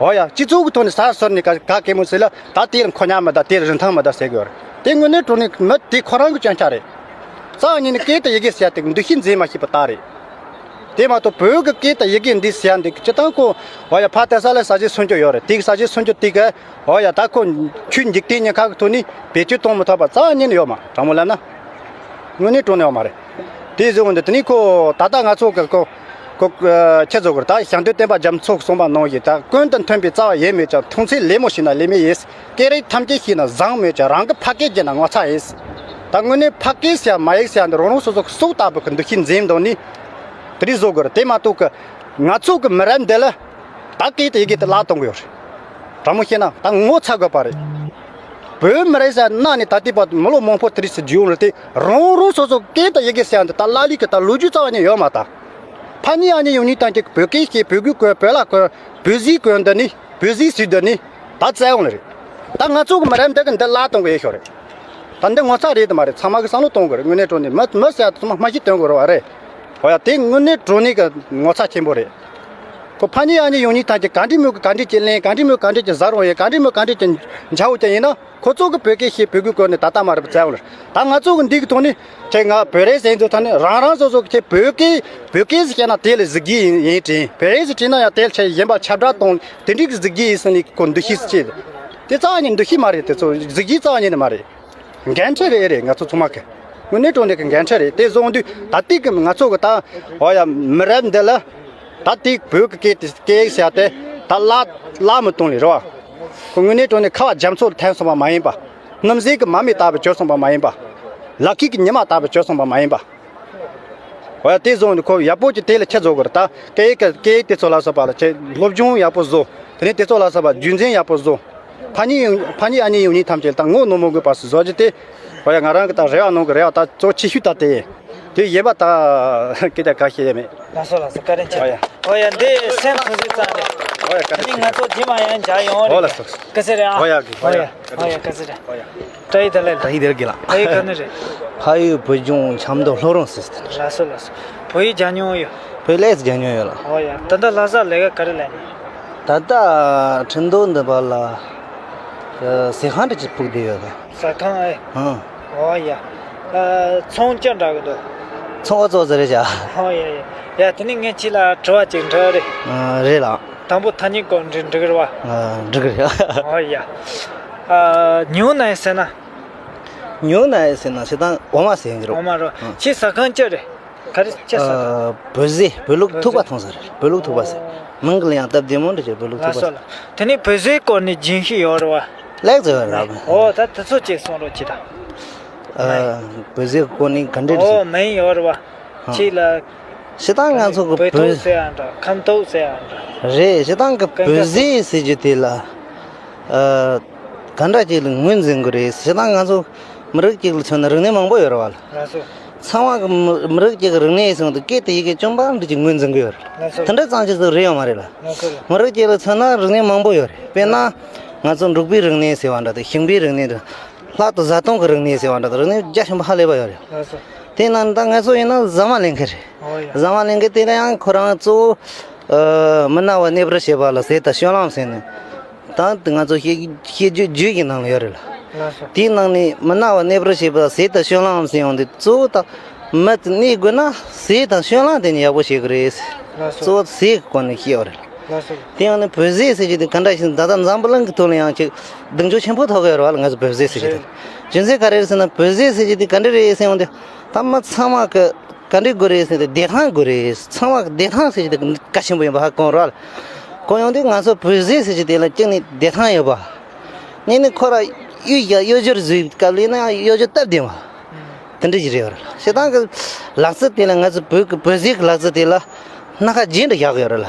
འོ་ཡ། སྤྱི་ཚོགས་ཀྱི་ཐོག་ནས་ས་སོར་ནས་ག་ག་གེ་མོ་ཟེར་ལ་ད་དེ་ལ་མཁོ་ཉག་མི་ད་དེ་ལ་རིན་ཐང་མི་ད་ཟེར་གི་ཡོད་རེད། དེ་དངོས་གནས་དྲང་གནས་མི་དེ་ཁོ་རང་གི་སྐྱོན་ཆ་རེད། རྩ་བ་ཉིད་ནས་སྐད་དང་ཡི་གེ་ཟེར་ཡ་དེ་འདུ་ཤེས་འཛིན་མ་ཤེས་པ་ད་རེད། དེ་མ་གཏོགས་བོད་ཀྱི་སྐད་དང་ཡི་གེ་འདི་ཟེར་ཡ་འདི་སྤྱི་བཏང་ཁོ་འོ་ཡ་ཕ་དེ་ས་ལ་ས་གཞི་སྲུང་སྐྱོབ་ཡོད་རེད། དེ་གི་ས་གཞི་སྲུང་སྐྱོབ་དེ་གི་འོ་ཡ་ད་ཁོ་ཆོས་འཇིག་རྟེན་ཉེན་ཁ་གི་ཐོག་ནས་བེད་སྤྱོད་གཏོང་མི་ཐུབ་པ་རྩ་བ་ཉིད་ནས་ཡོད་མ་དྲང་མོ་ལབ་ན། དངོས་གནས་དྲང་གནས་ཡོད་མ་རེད། དེ་བཟོ་འོང་དུས་དེ་ནས་ཁོ་ད་ལྟ་ང་ཚོ་གི་ཁོ་ཁོ་ཁྱེད་ཚོ་གི་ད་ཞལ་འདོན་བསྟན་པ་རྒྱ་མཚོ་གསུངས་པ་ནང་བཞིན་ད་ཀུན་ཏུ་མཐུན་པའི་རྩ་བ་ཡེ་མེད་ཀྱང་མཐོང་ཚད་ལད་མོ་ཤེས་ན་ལད་མེད་ཡིན། སྐད་རིགས་ཐམས་ཅད་ཤེས་ན་བཟང་མོད་ཀྱང་རང་གི་ཕ་སྐད་བརྗེད་ན་ངོ་ཚ་ཡིན། ད་དངོས་གནས་ཕ་སྐད་ཟེར་ཡ་མ་ཡིག་ཟེར་ཡ་འདི་རང་རང་སོ་སོ་གི་སྲོག་ལྟ་བུ་གི་འདུ་ཤེས་འཛིན་དང་ནི། དེ་རིགས་བཟོ་དགོས་རེད། དེ་མ་གཏོགས་གི་ང་ཚོ་གི་མི་རབས་འདི་ལ་ད་སྐད་དེ་ཡི་གེ་དེ་བརླག་གཏོང་གི་ཡོད་རེད། དྲང་མོ་བཤད་ན་ད་ངོ་ཚ་དགོས་པ་རེད། བོད་མི་རིགས་ཟེར་གནའ་ནས་ད་ལྟའི་བར་དུ་མི་ལོ་མང་པོ་དེ་རིགས་སུ་བརྒྱུད་ཡོང་རེད་དེ་རང་རང་སོ་སོ་སྐད་དང་ཡི་གེ་ཟེར་ཡ་འདི་ད་བརླག་ལུགས་ཀྱི་ད་ལོ་རྒྱུས་རྩ་བ་ནས་ཡོད་མ་ད། ཕ་ནི་ཨ་ནི་ཡོང་ནི་ད་ཅིག་བོད་སྐད་ཤེས་བོད་གོས་གོན་བོད་ལྭ་གོན་བོད་ཟས་གོན་འདི་ནི་བོད་ཟས་ཟོས་འདི་ནི་ད་བཙལ་འོང་ལེ་རེད། ད་ང་ཚོ་གི་མི་རབས་འདི་གི་འདི་བརླག་གཏོང་གི་ཡོད་ཤོག་རེད། ད་འདི་ངོ་ཚ་རེད་དམ་མ་རེད། ཚང་མ་གི་བསམ་བློ་གཏོང་དགོས་རེད། དངོས་གནས་དྲང་གནས་མི་མི་ཟེར་ཡ་ཚང་མ་སྨྲ་ཤེས་སྟོན་དགོས་རེད་བ་རེད། འོ་ཡ་དེ་དངོས་གནས་དྲང་གནས་གི་ངོ་ཚ་ཆེན་པོ་རེད། ཁོ་ཕ་ནི་ཨ་ནི་ཡོང་ནི་ད་ཅིག་ག་འདྲི་མོ་གི་ག་འདྲི་ཅིག་གླེང་ག་འདྲི་མོ་ག་འདྲི་ཅིག་ཟ་རུང་ཡིན་ག་འདྲི་མོ་ག་འདྲི་ཅིག་འཇའ་འོ་ཅིག་ཡིན་ན། ཁོ་ཚོ་གི་བོད་སྐད་ཤེས་བོད་གོས་གོན་ནས་ད་ལྟ་མ་རེད་བཙལ་འོང་ལེ། ད་ང་ཚོ་གི་འདི་གི་ཐོག་ནས་ཁྱེད་ང་བོད་རིགས་ཟེར་ཚོ་ཐ་ནི་རང་རང་སོ་སོ་གི་ཁྱེད་བོད་སྐད་བོད་སྐད་ཟེར་བཤད་ན་དེ་ལ་གཟི་བརྗིད་ཡིན་ཡིན་དྲན། བོད་རིགས་ཟེར་བྲིས་ན་ཡང་དེ་ལ་ཁྱེད་གཞན་པ་ཁྱབ་བསྒྲགས་གཏོང་དེ་འདྲའི་གི་གཟི་བརྗིད་ཡིན་ཟེར་ནས་ཁོ་འདུ་ཤེས་སུ་སྐྱེས། དེ་རྩ་བ་ཉིད་འདུ་ཤེས་མ་རེད། དེ་ཚོ་གཟི་བརྗིད་རྩ་བ་ཉིད་ནས་མ་རེད། འགན་འཁྲི་རེད་རེད། ང་ཚོ་ཚང་མ་གི་དངོས་གནས་དྲང་གནས་གི་འགན་འཁྲི་རེད། དེ་བཟོ་འོང་དུས་ད་ལྟའི་གི་ང་ཚོ་གི་ད་འོ་ཡ་མི་རབས་འདི་ལ་ད་ལྟའི་བོད་གི་སྐད་དེ་སྐད་ཡིག་ཟེར་ཡ་དེ་ད་བརླག་བརླག་མི་གཏོང་ལེ་རེད་བ། ཁོ་དངོས་གནས་དྲང་གནས་ཁ་བ་རྒྱ་མཚོ་ལ་ཐིམ་སོང་བ་མ་ཡིན་པ། སྣུམ་ཟས་ཀྱི་མར་མེ་ལྟ་བུ་གྱུར་སོང་བ་མ་ཡིན་པ། ལག་ཁྱེར་གྱི་ཉི་མ་ལྟ་བུ་གྱུར་སོང་བ་མ་ཡིན་པ། འོ་ཡ་དེ་བཟོ་ནས་ཁོ་ཡག་པོ་ཅིག་དེ་ལ་ཁྱེད་བཟོ་དགོས་རེད། ད་སྐད་ཡིག་གི་སྐད་ཡིག་དེ་ཚོ་ལ་སོགས་པ་ལ་ཁྱེད་སློབ་སྦྱོང་ཡག་པོ་བཟོ། དེ་ནས་དེ་ཚོ་ལ་སོགས་པ་རྒྱུན་འཛིན་ཡག་པོ་བཟོ། ཕ་ནི་ཡོང་ཕ་ནི་ཨ་ནི་ཡོང་ནི་ཐམས་ཅད་ད་ངོ་གནོང་མི་དགོས་པ་སུ་བཟོ་རྒྱུ་དེ། འོ་ཡ་ང་རང་གི་ད་རེ་བ་གནང་གི་རེ་བ་ད་གཙོ་ཆེ་ཤོས་ད་དེ་ཡིན། དེ་ཡིན་པ་ད་སྐད་ཆ་ག་ཤེས་ཡ་མེད། ལགས་སོ་ལགས་སོ། བཀའ་དྲིན་ཆེ། འོ་ཡ། འོ་ཡ་འདི་སེམས་ཐུགས་རྗེ་ཙམ་རེད། འོ་ཡ་བཀའ་དེ་ནི་དྲིན་ཆེ། ང་ཚོ་རྗེས་མ་ཡང་མཇལ་ཡོང་འོ་རེད། ལགས་སོ། སྐུ་ཚེ་རིང་ཨ། འོ་ཡ་གི་འོ་ཡ། འོ་ཡ་སྐུ་ཚེ་རིང་། འོ་ཡ། བཀྲ་ཤིས་བདེ་ལེགས། བཀྲ་ཤིས་བདེ་ལེགས་ལགས། ཕ་ཡུལ་ག་ནས་རེད། ཕ་ཡུལ་བོད་ལྗོངས་ཆབ་མདོ་ལྷོ་རོང་ཟེར་ཏེ། ལགས་སོ་ལགས་སོ། བོད་ཡིག་སྦྱང་མྱོང་ཡོད། བོད་ཡིག་ལེགས་སྦྱང་མྱོང་ཡོད་ལགས། འོ་ཡ། ད་ལྟ་ལྷ་སར་ལས་ཀ་ག་རེ་ལས་ནས། ད་ལྟ་ཁྲིན་ཏུའུ་འདི་པ་ལ་ཟས་ཁང་འདྲ་ཅིག་ཕུག་བསྡད་ཡོད་ལགས། ཟ་ཁང་ཨེ། ཧང་། འོ་ཡ། ཨ། ཚོང་ཅི་འདྲ་གི་འདུག་ཚོང་ཨ་ཙོ་ཙི་རེད་བྱ། འོ་ཡ་ཡ། ཡ་དེ་ནས་ངས་ཁྱེད་ལ་དྲི་བ་ཅིག་འདྲི་རེད། ཨ། རེད་ལགས། དང་པོ་ཐ་སྙད་སྐོར་འདྲི་འདྲི་གི་རེད་བ། ཨ། འདྲི་གི་རེད། འོ་ཡ། ཨ། ཉུང་ན་ཡ་ཟེར་ན། ཉུང་ན་ཡ་ཟེར་ན་ཞེ་སྡང་འོ་མ་ཟེར་གི་རེད། འོ་མ་རོ། ཨ། ཁྱེད་ཟ་ཁང་ཅི་རེད། ག་རེ་ཅི་ཟ་ཁང་། ཨ། བོད་ཟས། བོད་ལུགས་ཐུག་པ་འཐུང་ས་རེད། བོད་ལུགས་ཐུག་པ་ཟེར། མིང་གི་ལ་ཡང་སྟབས་བདེ་མོ་འདྲ་བྱས་བོད་ལུགས་ཐུག་པ་ཟེར། ལགས་སོ་ལགས། དེ་ནས་བོད་ཟས་སྐོར་ནས་རྒྱུན་ཤེས་ཡོད་རེད་བ། ལེགས་ཟེར་བ་རེད། འོ་ད་དེ་ཚོ་ཅིག་གསུང་རོགས་གྱིས་དང་། ཨ། བོད་ཟས་སྐོར་ནས་ག་འདྲ་འོ་རེད། མིང་ཡོད་རེད་བ། ཨ། ཁྱེད་ལ། ཞེ་སྡང་ང་ཚོ་གི་བོད་བོད། ཐུག་ཟེར་ཡང་འདྲ་ཁམ་ཐུག་ཟེར་ཡང་འདྲ། རེད། ཞེ་སྡང་གི་ཀན་ཀ་བོད་ཟས་ཟེར་རྒྱུ་དེ་ལ། ཨ། ག་འདྲ་ཅིག་ལ་ངོས་འཛིན་དགོས་རེད། ཞེ་སྡང་ང་ཚོ་མི་རིགས་གཅིག་ལ་མཚོན་ན་རིག་གནས་མང་པོ་ཡོད་རེད་བ་ལ། ལགས་སོ། ཚང་མ་གི་མི་མི་རིགས་གཅིག་གི་རིག་གནས་ཟེར་བ་དེ་སྐད་དང་ཡི་གེ་གཅིག་པ་འདྲ་ཅིག་ངོས་འཛིན་གི་ཡོད་རེད། ལགས་སོ། དེ་འདྲ་ཙམ་ཅིག་ཙམ་རེད་ཡོད་མ་རེད་ལ། ལགས་སོ། མི་རིགས་གཅིག་ལ་མཚོན་ན་རིག་གནས་མང་པོ་ཡོད་རེད། དཔེར་ན། ང་ཚོ་འབྲུག་པའི་རིག་གནས་ཟེར་བ་འདྲ་དང་ཤིང་པའི་རིག་གནས་འདྲ། ལྷག་ཏུ་བཟའ་བཏུང་གི་རིག་གནས་ཟེར་བ་འདྲ་དང་རིག་གནས་རྒྱ་ཆེན་པོ་ཧ་ལས་པ་ཡོད་རེད། ལགས་སོ། དེ་ན་ད་ང་ཚོ་ཡིན་ན་ཟ་མ་ལེན་མཁན་རེད། ཨོ་ཡ། ཟ་མ་ལེན་མཁན་དེ་ལ་ཡང་ཁོ་རང་གཙོ་བོ། ཨ། མི་ན་བ་གནས་པར་བྱེད་པ་ལ་ཟས་དང་སྨོན་ལམ་ཟེར་ནས། ད་ང་ཚོ་བཤད་བཤད་རྒྱུད་རྒྱུད་ཀྱི་ནང་ལ་ཡོད་རེད་ལ། ལགས་སོ། དེའི་ནང་ནས་མི་ན་བ་གནས་པར་བྱེད་པ་ཟས་དང་སྨོན་ལམ་ཟེར་ཡོང་དུས་གཙོ་བོ་ད་མི་དེ་གནས་དགོས་ན་ཟས་དང་སྨོན་ལམ་དེ་ནི་ཡག་པོ་བྱེད་དགོས་རེད། ལགས་སོ། གཙོ་བོ་ཟས་ཀྱི་སྐོར་ནས་བཤད་ཡོད་རེད། ལགས་སོ། དེ་ཡང་ནི་བོད་ཟས་ཟེར་རྒྱུ་དེ་ག་འདྲ་ཞིག་ད་ལྟ་འཛམ་བུ་གླིང་གི་ཐོག་ལ་ཡང་ཅིག་གདེང་འཇོག་ཆེན་པོ་ཐོབ་ཀྱི་ཡོད་རེད་བ་ལ། ང་ཚོ་བོད་ཟས་ཟེར་རྒྱུ་དེ། རེད། རྒྱུ་མཚན་ག་རེ་རེད་ཟེར་ན་བོད་ཟས་ཟེར་རྒྱུ་དེ་ག་འདྲ་རེད་ཟེར་ཡོང་དུས་ད་མི་ཚང་མ་གི་ག་འདྲ་དགོས་རེད་ཟེར་ཏེ་བདེ་ཐང་དགོས་རེད། ཚང་མ་གི་བདེ་ཐང་ཟེར་རྒྱུ་དེ་གལ་ཆེན་པོ་ཡིན་པ་ཧ་གོ་རེད་བ་ལ། གོ་ཡོང་དུས་ང་ཚོ་བོད་ཟས་ཟེར་རྒྱུ་དེ་ལ་གཅིག་ནི་བདེ་ཐང་ཡོད་པ། གཉིས་ནི་ཁོ་ར་གཡུ་ཡ་གཡོ་སྒྱུར་བཟོས་སྐབས་ལ་ཡིན་ན་ཡང་གཡོ་སྒྱུར་སྟབས་བདེ་བ། དེ་འདྲ་ཞིག་རེད་བ། བྱེད་སྟངས་ཀྱི་ལག་རྩལ་དེ་ལ་ང་ཚོ་བོད་ཀྱི་བོད་ཟས་ཀྱི་ལག་རྩལ་དེ་ལ་སྣ་ཁ་རྒྱས་འདྲ་བཞག་ཡོད་རེད་ལ།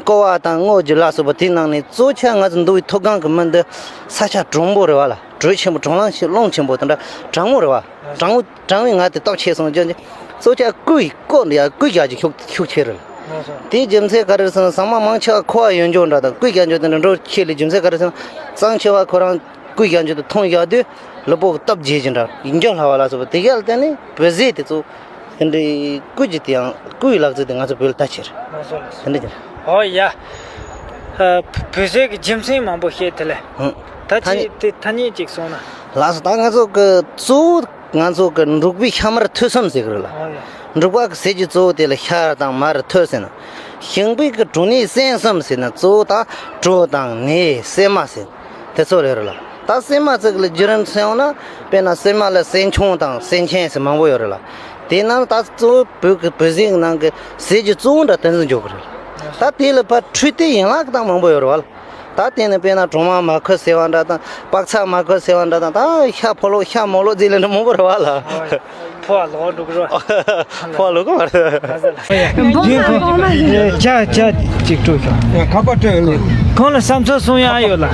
ཀོ་བ་དང་སྔོ་རྒྱུ་ལ་སོགས་པ་དེའི་ནང་ནས་གཙོ་ཆེ་ང་ཚོ་འདུ་བའི་མཐོ་སྒང་གི་མི་འདི་ས་ཆ་གྲང་མོ་རེད་བ་ལ། དྲོད་ཆེན་པོ། གྲང་རླུང་ཆེ། རླུང་ཆེན་པོ་དེ་འདྲ་གྲང་མོ་རེད་བ། གྲང་མོ་གྲང་བའི་ངལ་དེ་སྟོབས་ཆེ་སོང་ཀྱང་གཙོ་ཆེ་སྐུ་ཡི་ཀོ་འདི་ཡ་སྐུ་རྒྱག་རྒྱུ་ཤུགས་ཤུགས་ཆེ་རེད་ལ། དེའི་རྒྱུ་མཚན་ག་རེ་རེད་ཟེར་ན། ཟ་མ་མང་ཆེ་བ་ཁུ་བ་ཡོད་འཇོག་འདྲ་དང་སྐུ་རྒྱག་རྒྱུ་དེ་འདྲ་འགྲོ་ཆེ་ལ། རྒྱུ་མཚན་ག་རེ་ཟེར་ན། གཙང་ཆེ་བ་ཁོ་རང་སྐུ་རྒྱག་རྒྱུ་དེ་འཐུང་རྒྱག་དུས་ལུས་པོ་གི་སྟོབས་རྒྱས་ཀྱི་འདྲ་ཡིན་རྒྱུ་སླ་བ་ལ་སོགས་པ་དེ་ག་ལ་བརྟེན་ནས་བོད་ཟས་དེ་ཚོ་དེ་འདྲའི་སྐུ་གྱི་དེ་ཡང་སྐུ་ཡི་ལག་རྩལ་དེ་ང་ཚོ་བོད་ལ་དར་ཆེ་རེད། དེ་འདྲ་ཅིག་རེད། ཨོ་ཡ། ཨ། བོད་ཟས་ཀྱི་རྒྱུ་མཚན་མང་པོ་བཤད་དེ་ལས། ཧུང་། ད་ཐ་ཅི་དེ་ཐ་སྙད་ཅིག་གསུངས་ན། ལགས་སོ། ད་ང་ཚོ་གི་གཙོ་བོ་ང་ཚོ་གི་འབྲོག་པའི་ཤ་མར་ཐོད་གསུམ་ཟེར་གི་རེད་ལ། ཨོ་ཡ། འབྲོག་པ་གི་ཟས་ཀྱི་གཙོ་བོ་དེ་ལ་ཤ་དང་མར་ཐོད་ཟེར་ན། ཞིང་པའི་གི་གྲོ་ནས་སྲན་གསུམ་ཟེར་ན། གཙོ་བོ་ད་གྲོ་དང་ནས་སྲན་མ་ཟེར་དེ་ཚོ་རེད་རེད་ལ། ད་སྲན་མ་ཚིག་ལ་བརྒྱུད་རིམ་མཚོན་ཡོང་ན། དཔེར་ན་སྲན་མ་ལ་སྲན་ཆུང་དང་སྲན་ཆེན་ཟེར་མང་པོ་ཡོད་རེད་ལ། དེ་རྣམས་ད་གཙོ་བོ་བོད་ཀྱི་བོད་ཟས་ཀྱི་ནང་གི་ཟས་ཀྱི་གཙོ་བོ་འདྲ་དེ་ཚོ་འཇོག་གི་རེད། ད་དེ་ལ་ཕར་འཕྲོས་དེ་ཡན་ལག་གི་སྟངས་མང་པོ་ཡོད་རེད་བ། ད་དེ་ནི་དཔེར་ན་གྲོ་མ་མ་ཁུ་ཟེར་བ་འདྲ་དང་། པགས་ཚལ་མ་ཁུ་ཟེར་བ་འདྲ་དང་། ད་ཤ་ཕོ་ལོ་ཤ་མོ་ལོ་ཟེར་ལེ་འདྲ་མང་པོ་རེད་བ་ལ། ཕོ་བ་ལོག་འགྲོ་གི་རེད། ཕོ་བ་ལོག་གི་མ་རེད། ཅག་ཅག་ཅིག་སྤྲོ་ཤོག་ཁ་པར་སྤྲོད་ལེ། ཁོང་ལ་བསམ་ཚུལ་གསུང་ཡ་ཡོད་ལ།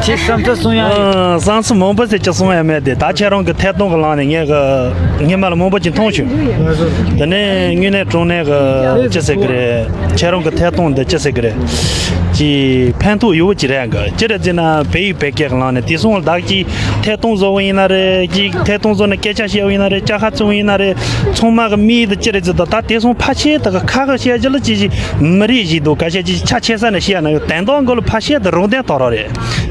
ཅིག་བསམ་ཚུལ་གསུང་ཡ་ཡོད། ཨ། བསམ་ཚུལ་མང་པོ་ཟེར་ཅིག་གསུང་ཡ་མེད་དེ། ད་ཁྱེད་རང་གི་ཐད་གཏོང་གི་ལམ་ནས་ངས་གི་སྔོན་མ་ལ་མང་པོ་ཅིག་མཐོང་བྱུང་། དེ་ནས་དངོས་གནས་དྲང་གནས་གི་ཅི་ཟེར་གི་རེད། ཁྱེད་རང་གི་ཐད་གཏོང་འདི་ཅི་ཟེར་གི་རེད། ཅིག་ཕན་ཐོགས་ཡོད་པ་ཅིག་རེད་གི། ཅི་རེད་ཟེར་ན་བོད་ཡིག་བོད་སྐད་ཀྱི་ལམ་ནས་དེང་སང་བདག་གིས་ཐད་གཏོང་བཟོ་བ་ཡིན་ན་རེད། ཅིག་ཐད་གཏོང་བཟོ་ནས་སྐད་ཆ་བཤད་པ་ཡིན་ན་རེད། ཅ་ཁ་བཙུགས་པ་ཡིན་ན་རེད། ཚང་མ་གི་དམིགས་ཡུལ་དེ་ཅི་རེད་ཟེར་ད། ད་དེང་སང་ཕལ་ཆེར་དག་གི་ཁ་ཁ་བཤད་རྒྱུ་ལ་ཅི་ཅིག་མི་རིགས་ཞིག་འདུག་ག་ཤེད་ཅིག་ཆ་ཆེ་ས་ནས་བཤད་ན་ཡང་དོན་དག་འགོ་ལ་ཕལ་ཆེར་དུ་རང་དོན་དོགས་ར་རེད།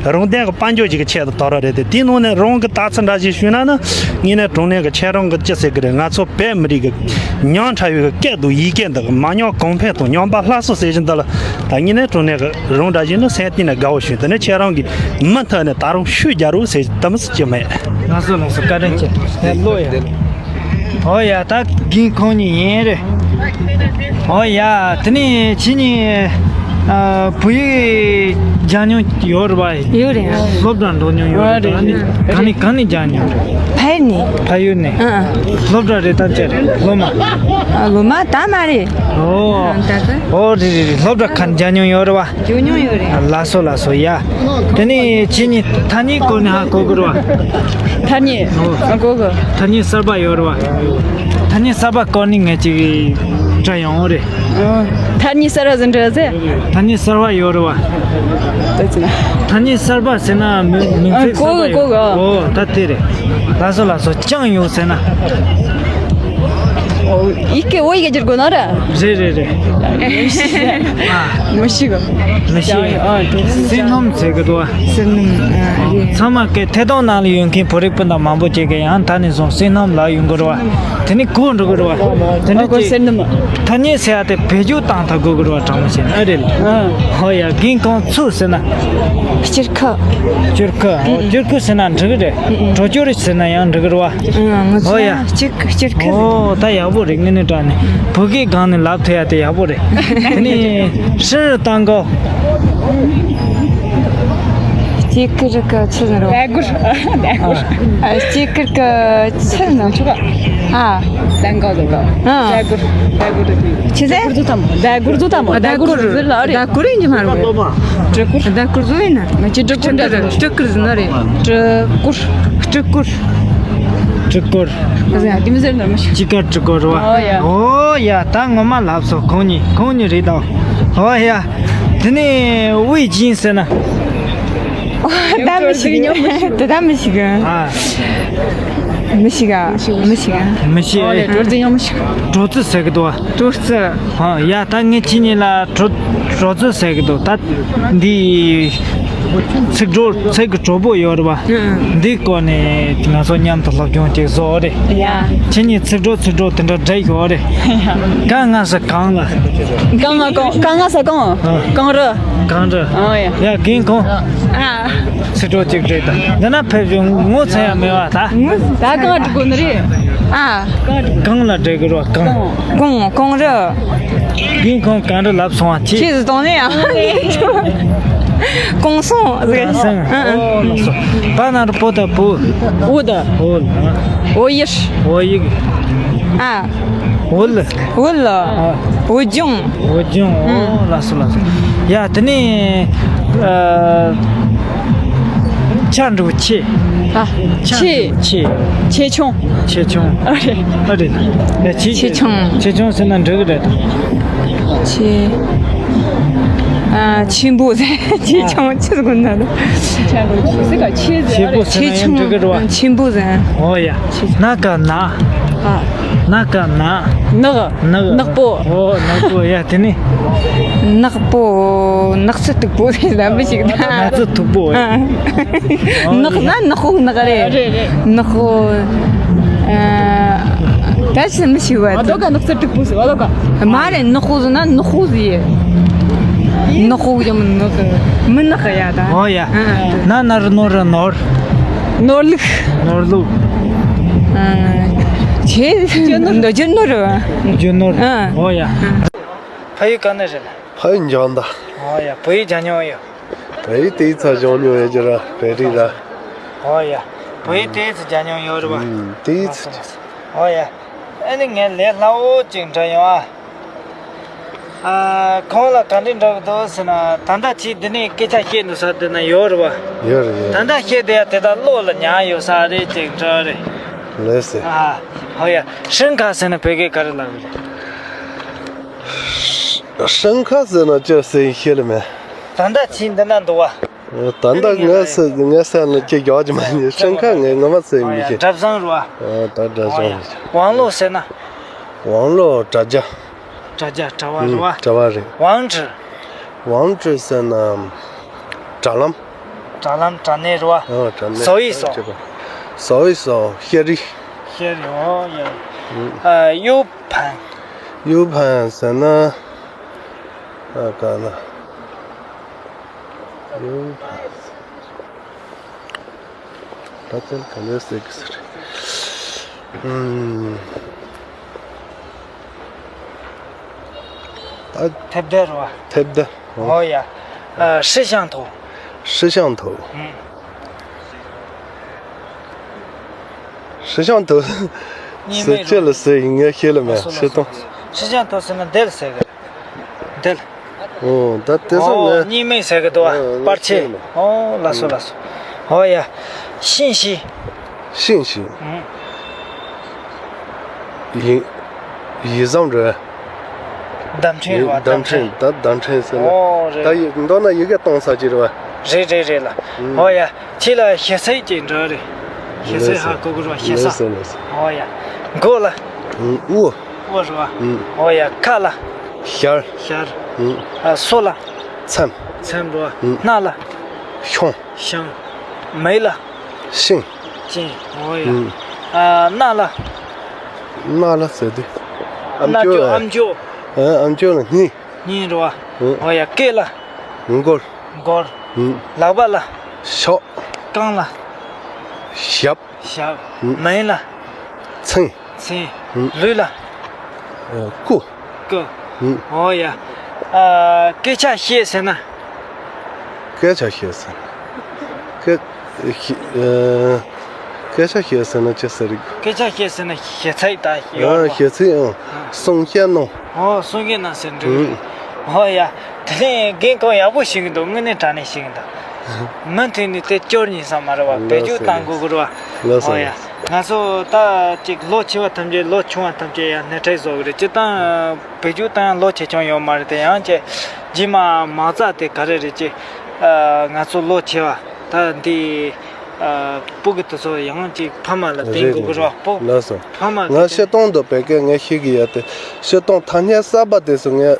རང་དོན་གི་དཔལ་འབྱོར་ཅིག་གི་ཆེད་དུ་དོགས་ར་རེད་དེ། དེའི་ནང་ནས་རང་གི་ལྟ་ཚུལ་འདྲ་ཞིག་ཞུས་ན་ནི། དངོས་གནས་དྲང་གནས་གི་ཁྱེད་རང་གི་ཅི་ཟེར་གི་རེད། ང་ཚོ་བོད་མི་རིགས་གི་ཉམ་ཐག་པའི་གི་སྐད་དང་ཡི་གེ་འདི་གི་མ་ཉམས་གོང་འཕེལ་དང་ཉམས་པ་སླར་གསོ་ཟེར་བཞིན་དུ་ལ། ད་དངོས་གནས་དྲང་གནས་གི་རང་འདྲ་ཞིག་ནི་སེམས་གཏིང་ནས་དགའ་བོ་བྱུང་། དེ་ནས་ཁྱེད་རང་གི་མུ་མཐུད་ནས་ད་རུང་ཤུགས་རྒྱག་རོགས་ཟེར་དམ་ཚིག་ཅིག་མེད། ལགས་སོ་ལགས་སོ། བཀའ་དྲིན་ཆེ། ལོ་ཡ། ཨོ་ཡ། ད་རྒན་ཁོང་གཉིས་ཡིན་རེད། ཨོ་ཡ། དེ་ནས་ཁྱེད་གཉིས་ཨ་བོད་ཡིག་སྦྱང་མྱོང་ཡོད་རེད་པ། ཡོད་རེད། སློབ་གྲྭ་འགྲོ་མྱོང་ཡོད་རེད་པ། ཨ་ནི་གང་ནས་གང་ནས་སྦྱང་མྱོང་རེད། ཕ་ཡུལ་ནས། ཕ་ཡུལ་ནས། ཨ་ཨ། སློབ་གྲྭ་རེད། ད་ཅི་རེད། སློབ་མ། ཨ། སློབ་མ་ད་མ་རེད། ཨོ། ཨ། ད་ག་ཨོ་རེད་རེད་རེད། སློབ་གྲྭ་ག་ནས་སྦྱང་མྱོང་ཡོད་རེད་པ། སྦྱང་མྱོང་ཡོད་རེད། ལགས་སོ་ལགས་སོ། ཡ། དེ་ནས་ཁྱེད་གཉིས་ཐ་སྙད་སྐོར་ནས་ཧ་གོ་གི་རེད་པ། ཐ་སྙད། ཨོ། ཨ། གོ་གི། ཐ་སྙད་གསར་པ་ཡོད་རེད་པ། ཐ་སྙད་གསར་པ་སྐོར་ནས་ངས་ཅིག་དྲི་ཡོང་རེད། ཨོ། ཐ་སྙད་གསར་པ་ཟེར་འདྲ་ཟེར། ཐ་སྙད་གསར་པ་ཡོད་རེད་པ། ད་ཅི་ན། ཐ་སྙད་གསར་པ་ཟེར་ན་མིང་མིང་ཨ། ཚིག་གོ་གི་གསར་པ་གོ་གི། ཡོད། ཨོ། ད་དེ་རེད། ལགས་སོ་ལགས་སོ། ཅང་ཡོད་ཟེར་ན། ཨོ། ཡི་གེ་ཨོ་ཡི་གེ་བསྒྱུར་དགོས་ན་ར། རེད་རེད་རེད། མི་ཤེས་གི། མི་ཤེས། ཨ། བསོད་ནམས་ཟེར་གི་འདུག་པ། བསོད་ནམས། ཨ། རེད། ཚང་མ་གི་ཐད་གཏོང་ནང་ལ་ཡོད་མཁན་བོད་རིགས་སྤུན་ཟླ་མང་པོ་ཅིག་གི་ཡང་ད་ནས་བཟུང་བསོད་ནམས་ལབ་ཡོང་གི་རེད་པ། དེ་ནས་གོ་འགྲོ་གི་རེད་པ། དེ་ནས་ཨ། གོ་ཅིག་བསོད་ནམས། ཐ་སྙད་ཟེར་ཡ་དེ་བེད་སྤྱོད་བཏང་ཐུབ་དགོས་གི་རེད་པ། དྲང་མོ་བཤད་ན། ཨ། རེད་ལ། ཨ། ཧོ་ཡ། རྒན་ཁོང་ཚུར་ཟེར་ན། སྐྱུར་ཁུ། སྐྱུར་ཁུ། ཨོ། ཨ། སྐྱུར་ཁུ་ཟེར་ན་འགྲིག་གི་རེད། ཨ། གྲོ་སྐྱུར་ཟེར་ན་ཡང་འགྲིག་གི་རེད་པ། ཨ། ང་ཚོ། ཨོ་ཡ། སྐྱུར་ཁུ། སྐྱུར་ཁུ། ཨོ། ད་ཡག་པོ་རེད། དངོས་གནས་དྲང་གནས་བོད་སྐད་སྒང་ནས་ལབ་ཐུབ་ཡ་དེ་ཡག་པོ་རེད། དེ་ནས་ཧྲིན་རུ་བཏང་གོ། སྐྱུར་ཁུ་རུ་ཁུ་ཆི་ཟེར་རོ། ཟླ་གུར། ཟླ་གུར། ཨ། སྐྱུར་ཁུ་རུ་ཁུ་ཆི་ཟེར་ནོ། ཆུ་ཁ། ཨ། ཟླ་གུར་ཟླ་གུར། ཨ། ཟླ་གུར། ཟླ་གུར་རུ་ཁུ། ཆི་ཟེར། ཟླ་གུར་ཟླ་གུར་ཟླ་མོ། ཟླ་གུར་ཟླ་གུར་ཟེར་ལ་རེད། ཟླ་གུར་ཡིན་གྱི་མ་རེད། སྤྲི་གུར། ཟླ་གུར་ཟོ་ཡིན་ན། ང་ཅི་སྤྲི་གུར་འདྲ་རེད། སྤྲི་གུར་ཟེར་ན་རེད། སྤྲི་གུར། སྤྲི་གུར། ཟེར་ཡ་གི་མི་ཟེར་ན་མི་ཤེས། ཅི་དཀར་སྤྲི་གུར་རེད་པ། ཨོ་ཡ། ཨོ་ཡ། ད་ངོ་མ་ལབ་སོང་། ཁོང་གཉིས། ཁོང་གཉིས་རེད་ད། ཨོ་ཡ། དེ་ནས་དབུས་ཅན་ཟེར་ན། ད་མི་ཤེས་གི། དེ་ད་མི་ཤེས་གི། ཨ། མི་ཤེས་ག། མི་ཤེས་ག། མི་ཤེས། ཨོ་ལེ། དྲོ་ཙི་ཡང་མི་ཤེས། དྲོ་ཙི་ཟེར་གི་འདུག་པ། དྲོ་ཙི། ཨ། ཡ། ད་ངས་ཁྱེད་གཉིས་ལ་དྲོ་དྲོ་ཙི་ཟེར་གི་འདུག་ད་འདི་ཚིག་གྲོགས། ཚིག་གི་གྲོགས་པོ་ཡོད་རེད་པ། ཨང་། འདི་སྐོར་ནས་ང་ཚོ་མཉམ་དུ་སློབ་སྦྱོང་ཅིག་བཟོ་རེད། ཡ། ཁྱེད་གཉིས་ཚིག་གྲོགས་ཚིག་གྲོགས་དེ་འདྲ་འདྲ་ཡོད་རེད། ཡ། གང་ང་ས་གང་ལ། གང་ང་གང་། གང་ང་ས་གང་། ཨ། གང་རུ། གང་རུ། ཨ་ཡ། ཡ། རྒན་ཁོང་། ཨ། ཚིག་གྲོགས་གཅིག་སྤྲད་དང་། འདི་ན་ཕེབས་བྱུང་། ངོ་ཚ་ཡ་མེད་པ་ད། ངོ་ད་གང་འགྲིག་གོ་ནི་རེད། ཨ། གང་ལ་འགྲིག་གི་རོ། གང་། གང་། གང་རུ། རྒན་ཁོང་གང་འདྲ་ལབ་སོང་བ་ཅི། ཁྱེད་ཟིག་གཏོང་ནས་ཡང་། གུང་སེང་ཟེར། གུང་སེང་། ཨ་ཨ། ཨོ་ལགས་སོ། པ་ན་རོ་པོ་ད་པུ། འོ་ད། འོ་ལ། འོ་ཡིག་འོ་ཡིག་ཨ། འོ་ལ། འོ་ལ། ཨ། འོ་ལྗང་། འོ་ལྗང་། ཨོ་ལགས་སོ་ལགས་སོ། ཡ་དེ་ནས་ཨ། ཆ་འགྲོ་ཆེ། ཨ། ཆ་ཆེ། ཆེ། ཆེ་ཆུང་། ཆེ་ཆུང་། ཨ་རེད། ཨ་རེད། ཡ་ཆེ་ཆེ་ཆུང་། ཆེ་ཆུང་ཟེར་ན་འགྲིག་གི་རེད། ཆེ། ཨ། ཆེན་པོ་ཟེར། ཆེ་ཆུང་ཆེ་ཟེར་དགོས་ན། ཆེ་ཆུང་། ཆེ་པོ་ཟེར་ན་ཡང་འགྲིག་གི་རེད་བ། ཆེན་པོ་ཟེར། ཨོ་ཡ། ན་ག་ན། ཨ། ན་ག་ན། ནག་ནག་ནག་པོ། ཨོ་ནག་པོ། ཡ་དེ་ནི། ནག་པོ། ནག་ཚལ་སྟུག་པོ་ཟེར་ལབ་མི་ཞིག་ན། ནག་ཚལ་སྟུག་པོ། ཨ། ནག་ན་ནག་པོ་ནག་རེད། རེད་རེད། ནག་པོ། ཨ། ད་ཅི་མི་ཤེས་བ། ཨ་དོ་ག་ནག་ཚལ་སྟུག་པོ་ཟེར་བ་དོ་ག་མ་རེད། ནག་པོ་ཟེར་ན་ནག་པོ་ཟེར། ནག་པོ་ཡང་མི་ནག་མི་ནག་ཡ་ད། ཨོ་ཡ། ཨ། ན་ན་རུ་ནོ་རུ་ནོར། ནོར་ལུག་ནོར་ལུག་ཨ། ཆེ། རྒྱུ་ནོར། རྒྱུ་ནོར། རྒྱུ་ནོར། ཨ། ཨོ་ཡ། ཨ། ཕ་ཡུལ་ག་ནས་རེད། ཕ་ཡུལ་འཇང་ད། ཨོ་ཡ། བོད་ཡིག་སྦྱང་མྱོང་ཡོད། བོད་ཡིག་དེའི་ཚ་སྦྱང་མྱོང་ཡོད་ཀྱི་ར། བོད་རིགས་ར། ཨོ་ཡ། བོད་ཡིག་དེའི་ཚ་སྦྱང་མྱོང་ཡོད་རེད་བ། ཨུམ། དེའི་ཚ། ཨོ་ཡ། ཨ་ནི་ངས་ལས་སླ་བོ་ཅིག་འདྲ་ཡོང་ཨ། ཨ། ཁོང་ལ་ག་འདྲ་འདྲ་གི་འདུག་ཟེར་ན། ད་ལྟ་ཁྱེད་འདི་ནས་སྐད་ཆ་བཤད་འདུག་ས་འདི་ན་ཡོད་རེད་བ། ཡོད་རེད་ཡོད་རེད། ད་ལྟ་བཤད་དེ་ཡ་དེ་དག་བློ་ལ་ཉར་ཡོད་ས་རེད་ཅེས་འདྲ་རེད། ལགས་སེ། ཨ། ཧོ་ཡ། ཧྲིན་ཁ་ཟེར་ན་བོད་སྐད་ག་རེ་ལབ་རེད། ཧྲིན་ཁ་ཟེར་ན་ཅི་ཟེར་ཤེས་ལ་མེད། ད་ལྟ་ཁྱེད་འདི་ན་འདུག་བ། ད་ལྟ་ངས་ཟེར་ངས་ཟེར་ན་ཅི་ཡག་ཅི་མ་ཡིན། ཧྲིན་ཁ་ངས་ངོ་མ་ཟེར་མི་ཤེས། གྲྭ་བཟང་རེད་བ། ཨ། ད་གྲྭ་བཟང་རེད། ཝང་ལོ་ཟེར་ན། ཝང་ལོ་དྲ་རྒྱ། དྲ་རྒྱ་དྲ་བ་རེད་བ། དྲ་བ་རེད། ཝང་ཀྲི། ཝང་ཀྲི་ཟེར་ན་དྲ་ལམ། དྲ་ལམ་དྲ་གནས་རེད་བ། ཨ། དྲ་གནས། ཟོ་ཡི་ཟོ། ཟོ་ཡི་ཟོ། ཤེ་རི། ཤེ་རི། ཨོ་ཡ། ཨ། ཡུ་ཕན། ཡུ་ཕན་ཟེར་ན། ཨ། ག་ན། ཡུ་ཕན། ད་ཚན་ག་ནས་ཟེར་གི་ཟེར། ཨུམ། ད་ཐེབས་རྡེ་རེད་བ། ཐེབས་རྡེ། ཨོ་ཡ། ཨ། ཧྲི་ཤང་ཐོ། ཧྲི་ཤང་ཐོ། ཨུམ། ཧྲི་ཤང་ཐོ་གཉིས་མེད་ཟེར་ཅི་ལ་ཟེར་ཡིན་ངས་ཤེས་ལ་མེད། ཨ། སོ་ལ་ཧྲི་ཐོ། ཧྲི་ཤང་ཐོ་ཟེར་ན་འདི་ལ་ཟེར་གི་རེད། འདི་ལ། ཨོ། ད་དེ་ཚོ་ཨོ། ངས་གཉིས་མེད་ཟེར་གི་འདུག་བ། ཨ། པར་ཆས། ཨོ་ལགས་སོ་ལགས་སོ། ཨོ་ཡ། ཤིང་ཤི། ཤིང་ཤི། ཨུམ། ཡིན། ཡིན་བཟང་རེད། བརྡ་འཕྲིན་རེད་བ། བརྡ་འཕྲིན། ད་བརྡ་འཕྲིན་ཟེར་ན། ཨོ་རེད། ད་ཡི་མདོར་ན་ཡི་གེ་གཏོང་ས་ཅིག་རེད་བ། རེད་རེད་རེད་ལ། ཨུམ། ཨོ་ཡ། ཁྱེད་ལ་ཞེ་ས་ཅིག་འདྲ་རེད། ཞེ་ས་ཧ་གོ་གི་རེད་བ། ཞེ་ས། ལགས་སོ་ལགས་སོ། ཨོ་ཡ། མགོ་ལ། ཨུམ། དབུ། དབུ་རེད་བ། ཨུམ། ཨོ་ཡ། ཁ་ལ། ཞར། ཞར། ཨུམ། ཨ། སོ་ལ། མཚམས། མཚམས་རེད་བ། ཨུམ། སྣ་ལ། ཤོང་། ཤང་། མིག་ལ། ཤིང་། ཅིང་། ཨོ་ཡ། ཨུམ། ཨ། སྣ་ལ། སྣ་ལ་ཟེར་དུས། ཨམ་སྣ་ཅོག་ཅོག་ཨ། ཨམ་ཅོག་ལ་སྙིང་། སྙིང་རེད་བ། ཨུམ། ཨོ་ཡ། སྐེ་ལ། མགོར། མགོར། ཨུམ། ལག་པ་ལ། ཞབས། རྐང་ལ། ཞབས། ཞབས། ཨུམ། མིག་ལ། མཚན། མཚན། ཨུམ། ལུས་ལ། ཨ། སྐུ། སྐུ། ཨུམ། ཨོ་ཡ། ཨ། སྐད་ཆ་བཤད་ཟེར་ན། སྐད་ཆ་བཤད་ཟེར་ན། སྐད། ཨ། སྐད་ཆ་བཤད་ཟེར་ན་ཅི་ཟེར་རེད། སྐད་ཆ་བཤད་ཟེར་ན་ཞེ་ཚིག་ད་ཡོད་རེད་བ། ཨ། ཞེ་ཚིག་ཨང་། ཨ། གསུང་བཤད་གནང་། ཨོ། གསུང་བཤད་གནང་ཟེར་འགྲིག་རེད། ཨུམ། ཨོ་ཡ། དེ་ནས་རྒན་ཁོང་ཡག་པོ་ཤེས་ཀྱི་འདུག་དངོས་གནས་དྲང་གནས་ཤེས་ཀྱི་འདུག་མུ་མཐུད་ནས་དེ་སྐྱོར་ཉིན་ས་མ་རེད་བ། བེད་སྤྱོད་བཏང་དགོས་ཀྱི་རེད་བ། ལགས་སོ། ཨོ་ཡ། ལགས་སོ། ང་ཚོ་ད་ཅིག་ལོ་ཆེ་བ་ཐམས་ཅད། ལོ་ཆུང་བ་ཐམས་ཅད་ཡང་སྣེ་ཁྲིད་བཟོ་གི་རེད། སྤྱིར་བཏང་བེད་སྤྱོད་བཏང་ཡང་ལོ་ཆེ་ཆུང་ཡོད་མ་རེད་དེ། ཡང་ཅིག་རྗེས་མ་མ་རྩ་དེ་ག་རེ་རེད་ཅེ། ཨ། ང་ཚོ་ལོ་ཆེ་བ་ད་འདི། ཨ། སྤུ་གུ་དེ་ཚོ་ཡང་ཅིག་ཕ་མ་ལ་བསྟན་དགོས་ཀྱི་རེད་བ། སྤུ། ལགས་སོ། ཕ་མ་ང་གི་སྤྱིར་བཏང་དུ་བོད་སྐད་ངས་ཤེས་ཀྱི་ཡོད་དེ། སྤྱིར་བཏང་ཐ་སྙད་གསར་པ་དེ་ཚོ་ངས་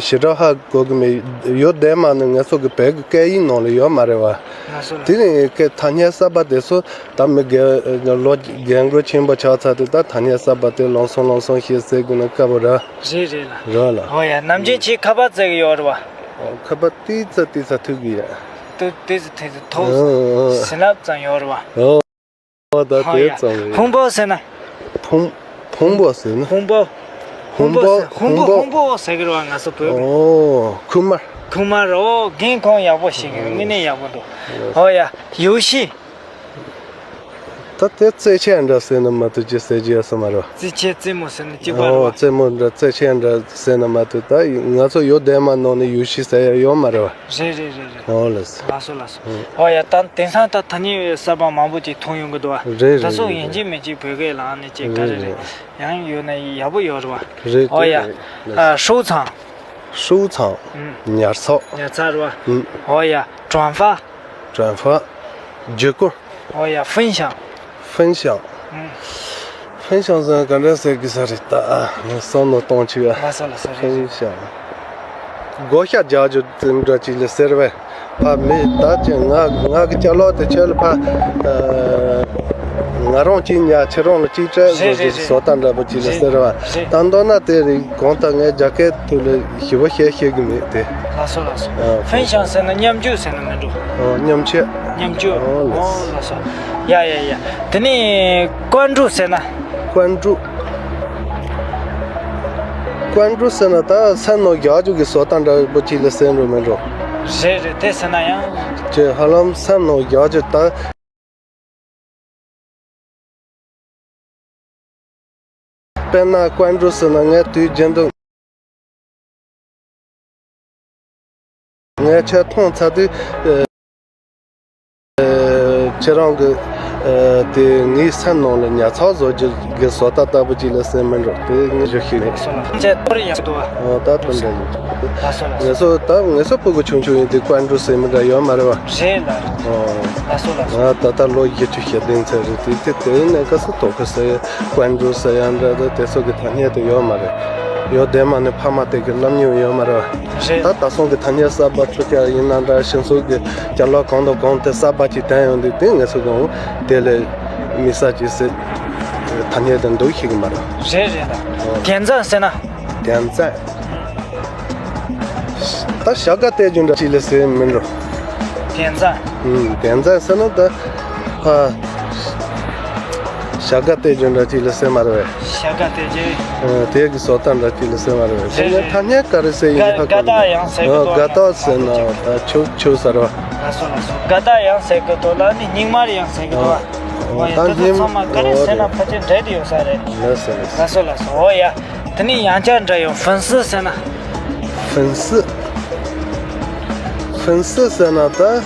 ཞེ་དྲག་ཧ་གོ་གི་མེད། ཡོད་དེ་མ་ནི་ང་ཚོ་གི་བོད་ཀྱི་སྐད་ཡིག་ནང་ལ་ཡོད་མ་རེད་བ། ལགས་སོ་ལགས། དེ་ནི་ཀྱི་ཐ་སྙད་གསར་པ་དེ་ཚོ་ད་མི་རྒན་ལོ་རྒན་རྒོན་ཆེན་པོ་ཆགས་ཚར་དུས་ད་ཐ་སྙད་གསར་པ་དེ་ལམ་སང་ལམ་སང་ཤེས་ཟེར་དགོས་ན་དཀའ་པོ་རེད། རེད་རེད་ལགས། རེད་ལགས། ཨོ་ཡ། ནམ་རྒྱུན་ཁྱེད་ཁ་པར་བཙལ་གི་ཡོད་རེད་བ། ཨོ། ཁ་པར་ཏིག་ཙ་ཏིག་ཙ་ཐུག་གི་ཡ། ཏིག་ཏིག་ཙ་ཐུག་གི་ཐུག་ཨོ་ཨོ། ཟིན་རླབས་ཙམ་ཡོད་རེད་བ། ཨོ། ཨོ། ད་ཨོ་དེ་ཡ། ཙམ་རེད། ཕུང་པོ་ཟེར་ན། ཕུང་། ཕུང་པོ་ཟེར་ན། ཕུང་པོ། ཕུང་པོ། ཕུང་པོ་ཟེར། ཕུང་པོ། ཕུང་པོ་ཟེར་གི་རེད་བ་ང་ཚོ་བོད་པས། ཨོ། ཁུག་དམར། ཁུག་མ་རེད། ཨོ་རྒན་ཁོང་ཡག་པོ་ཞིག་ཡིན། དངོས་གནས་ཡག་པོ་འདུག་ཨོ་ཡ། ཡུལ་ཤུལ། ད་དེ་རྩེད་ཆས་འདྲ་ཟེར་ན་མ་གཏོགས་ཅི་ཟེར་རྒྱུ་ཡོད་ས་མ་རེད་བ། རྩེད་ཆས་རྩེད་མོ་ཟེར་ན་གཅིག་པ་རེད་བ། ཨོ་རྩེད་མོ་འདྲ་རྩེད་ཆས་འདྲ་ཟེར་ན་མ་གཏོགས་ད་ང་ཚོ་ཡུལ་སྡེ་མ་ནང་ནས་ཡུལ་ཤུལ་ཟེར་ཡ་ཡོད་མ་རེད་བ། རེད་རེད་རེད་རེད། ཨོ་ལགས་སོ། ལགས་སོ་ལགས་སོ། ཨོ་ཡ། ད་དེང་སང་ད་ཐ་སྙད་གསར་པ་མང་པོ་ཅིག་མཐོང་ཡོང་གི་འདུག་བ། རེད་རེད། ད་སོ་ཡིན་གཅིག་མིན་གཅིག་བོད་སྐད་ལ་ཨ་ནི་ཅིག་ག་རེ་རེད། ཡང་ཡོད་ན་ཡག་པོ་ཡོད་རེད་བ། རེད། ཨོ་ཡ། ཨ་ཧྲུའུ་ཚང་། ཧྲུའུ་ཚང་། ཉར་ཚགས། ཉར་ཚགས་རེད་བ། ཨོ་ཡ། 转发། 转发། བརྒྱུད་སྐུར། ཨོ་ཡ། 分享། 分享། 分享ཟེར་ག་འདྲ་ཟེར་གི་ས་རེད་ད། ངས་བསམ་བློ་གཏོང་ཆུག་ཨ། ལགས་སོ་ལགས་སོ། རེད་རེད། 分享། བགོ་བཤའ་རྒྱག་རྒྱུ་དེ་འདྲ་ཅིག་ལ་ཟེར་བས། ཕ་མི་ད་ཅི་ང་ང་གི་ཅ་ལག་དེ་ཁྱེད་ལ་ཕ། ཨ། ང་རང་གཅིག་ཉར་ཁྱེད་རང་ལ་གཅིག་སྤྲད་བཟོ་རྒྱུ་བཟོ་ལྟ་འདྲ་པོ་ཅིག་ལ་ཟེར་བ། ད་མདོར་ན་དེ་རིགས་གང་ལྟར་ངས་རྒྱ་སྐད་ཐོག་ལ་ཞིབ་པོ་བཤད་ཤེས་གི་མེད་དེ། ལགས་སོ་ལགས་སོ། ཨ། 分享ཟེར་ན་མཉམ་སྤྱོད་ཟེར་ན་མི་འགྲོ། ཨོ་མཉམ་སྤྱོད། མཉམ་སྤྱོད། ཨོ་ལགས། ཨོ་ལགས་སོ། ཡ་ཡ་ཡ། དེ་ནས་关注ཟེར་ན། 关注། 关注ཟེར་ན་ད་སེམས་ནང་རྒྱག་རྒྱུ་གི་བཟོ་ལྟ་འདྲ་པོ་ཅིག་ལ་ཟེར་འགྲོ་མི་འགྲོ། རེད་རེད། དེ་ཟེར་ན་ཡང་། ཅེ་ཧ་ལམ་སེམས་ནང་རྒྱག་རྒྱུ་ད། དཔེར་ན་关注ཟེར་ན་ངས་དུས་རྒྱུན་དུ་ངས་ཁྱེད་མཐོང་ཚར་དུས། ཨ། ཁྱེད་རང་གི། ཨ། དེ་ངའི་སེམས་ནང་ལ་ཉར་ཚགས་བཟོ་རྒྱུ་གི་བཟོ་ལྟ་ལྟ་བུ་ཅིག་ལ་ཟེར་མི་འགྲོ། དེ་ངས་ཞུ་ཤེས་མེད། ཁྱེད་ཐོར་ཡག་འདུག་བ། ཨོ་ད་དེ་འདྲ་ཡིན། ལགས་སོ་ལགས་སོ། ངེད་ཚོ་ད་ངེད་ཚོ་ཕྲུ་གུ་ཆུང་ཆུང་ཡིན་དུས་关注ཟེར་མི་འདྲ་ཡོད་མ་རེད་བ། རེད་ལགས། ཨོ། ལགས་སོ་ལགས་སོ། ང་ད་ལྟ་ལོ་བཞི་བཅུ་ཞེ་བདུན་ཚར་རེད་དུས་དེ་དེ་ནས་ག་སུ་ཐོག་གི་ཟེར་关注ཟེར་ཡང་འདྲ་ད་དེ་ཚོ་གི་ཐ་སྙད་དུ་ཡོད་མ་རེད། ཡོད་དེ་མ་ནི་ཕ་མ་དེ་གི་ལམ་མྱོང་ཡོད་མ་རེད་བ། རེད། ད་ད་སོང་གི་ཐ་སྙད་གསར་པ་ཁྲུ་ཆ་ཡིན་ན་འདྲ་ཤིང་སུག་གི་ཅ་ལག་གང་དང་གང་དེ་གསར་པ་ཅིག་དྲན་ཡོང་དུས་དེ་ངེད་ཚོ་གང་དེ་ལས་མི་ས་ཅིག་ཟེར་ཐ་སྙད་དུ་འདུག་ཤེས་གི་མ་རེད། རེད་རེད་ད། ཨོ། 点赞ཟེར་ན། 点赞། ད་བྱ་དགའ་སྟེར་རྒྱུ་འདྲ་ཅིག་ལ་ཟེར་མིན་འགྲོ། 点赞། ཨུམ། 点赞ཟེར་ན་ད། ཧ། བྱ་དགའ་སྟེར་རྒྱུ་འདྲ་ཅིག་ལ་ཟེར་མ་རེད་བས། བྱ་དགའ་སྟེར་རྒྱུ། ཨ། དེ་གི་བཟོ་ལྟ་འདྲ་ཅིག་ལ་ཟེར་མ་རེད་བས། དེ་རེད་ནས་རེད། ཐ་སྙད་ག་རེ་ཟེར་ཡིན་ཧ་གོ་མི་འདུག་དགའ་དགའ་ཡང་ཟེར་གི་ཨ། འདུག་དགའ་ཏོག་ཟེར་ན་ད་ཆུ་ཆུ་ཟེར་བ། ལགས་སོ་ལགས་སོ། དགའ་དགའ་ཡང་ཟེར་གི་འདུག་ལ་ནི་སྙིགས་མ་ཡང་ཟེར་གི་འདུག་ཨ། ཨོ་ཡ། ད་དེ་ཚོ་སྙིགས་ཚང་མ་ག་རེ་ཨོ་ཟེར་ན་རེད། ཕལ་ཆེར་འདྲེས་ཏེ་ཡོད་ས་རེད། ལགས་སོ་ལགས་སོ། ལགས་སོ་ལགས་སོ། ཨོ་ཡ། དེ་ནས་ཡང་བསྐྱར་འདྲ་ཡོང་粉丝ཟེར་ན། 粉丝། 粉丝ཟེར་ན་ད།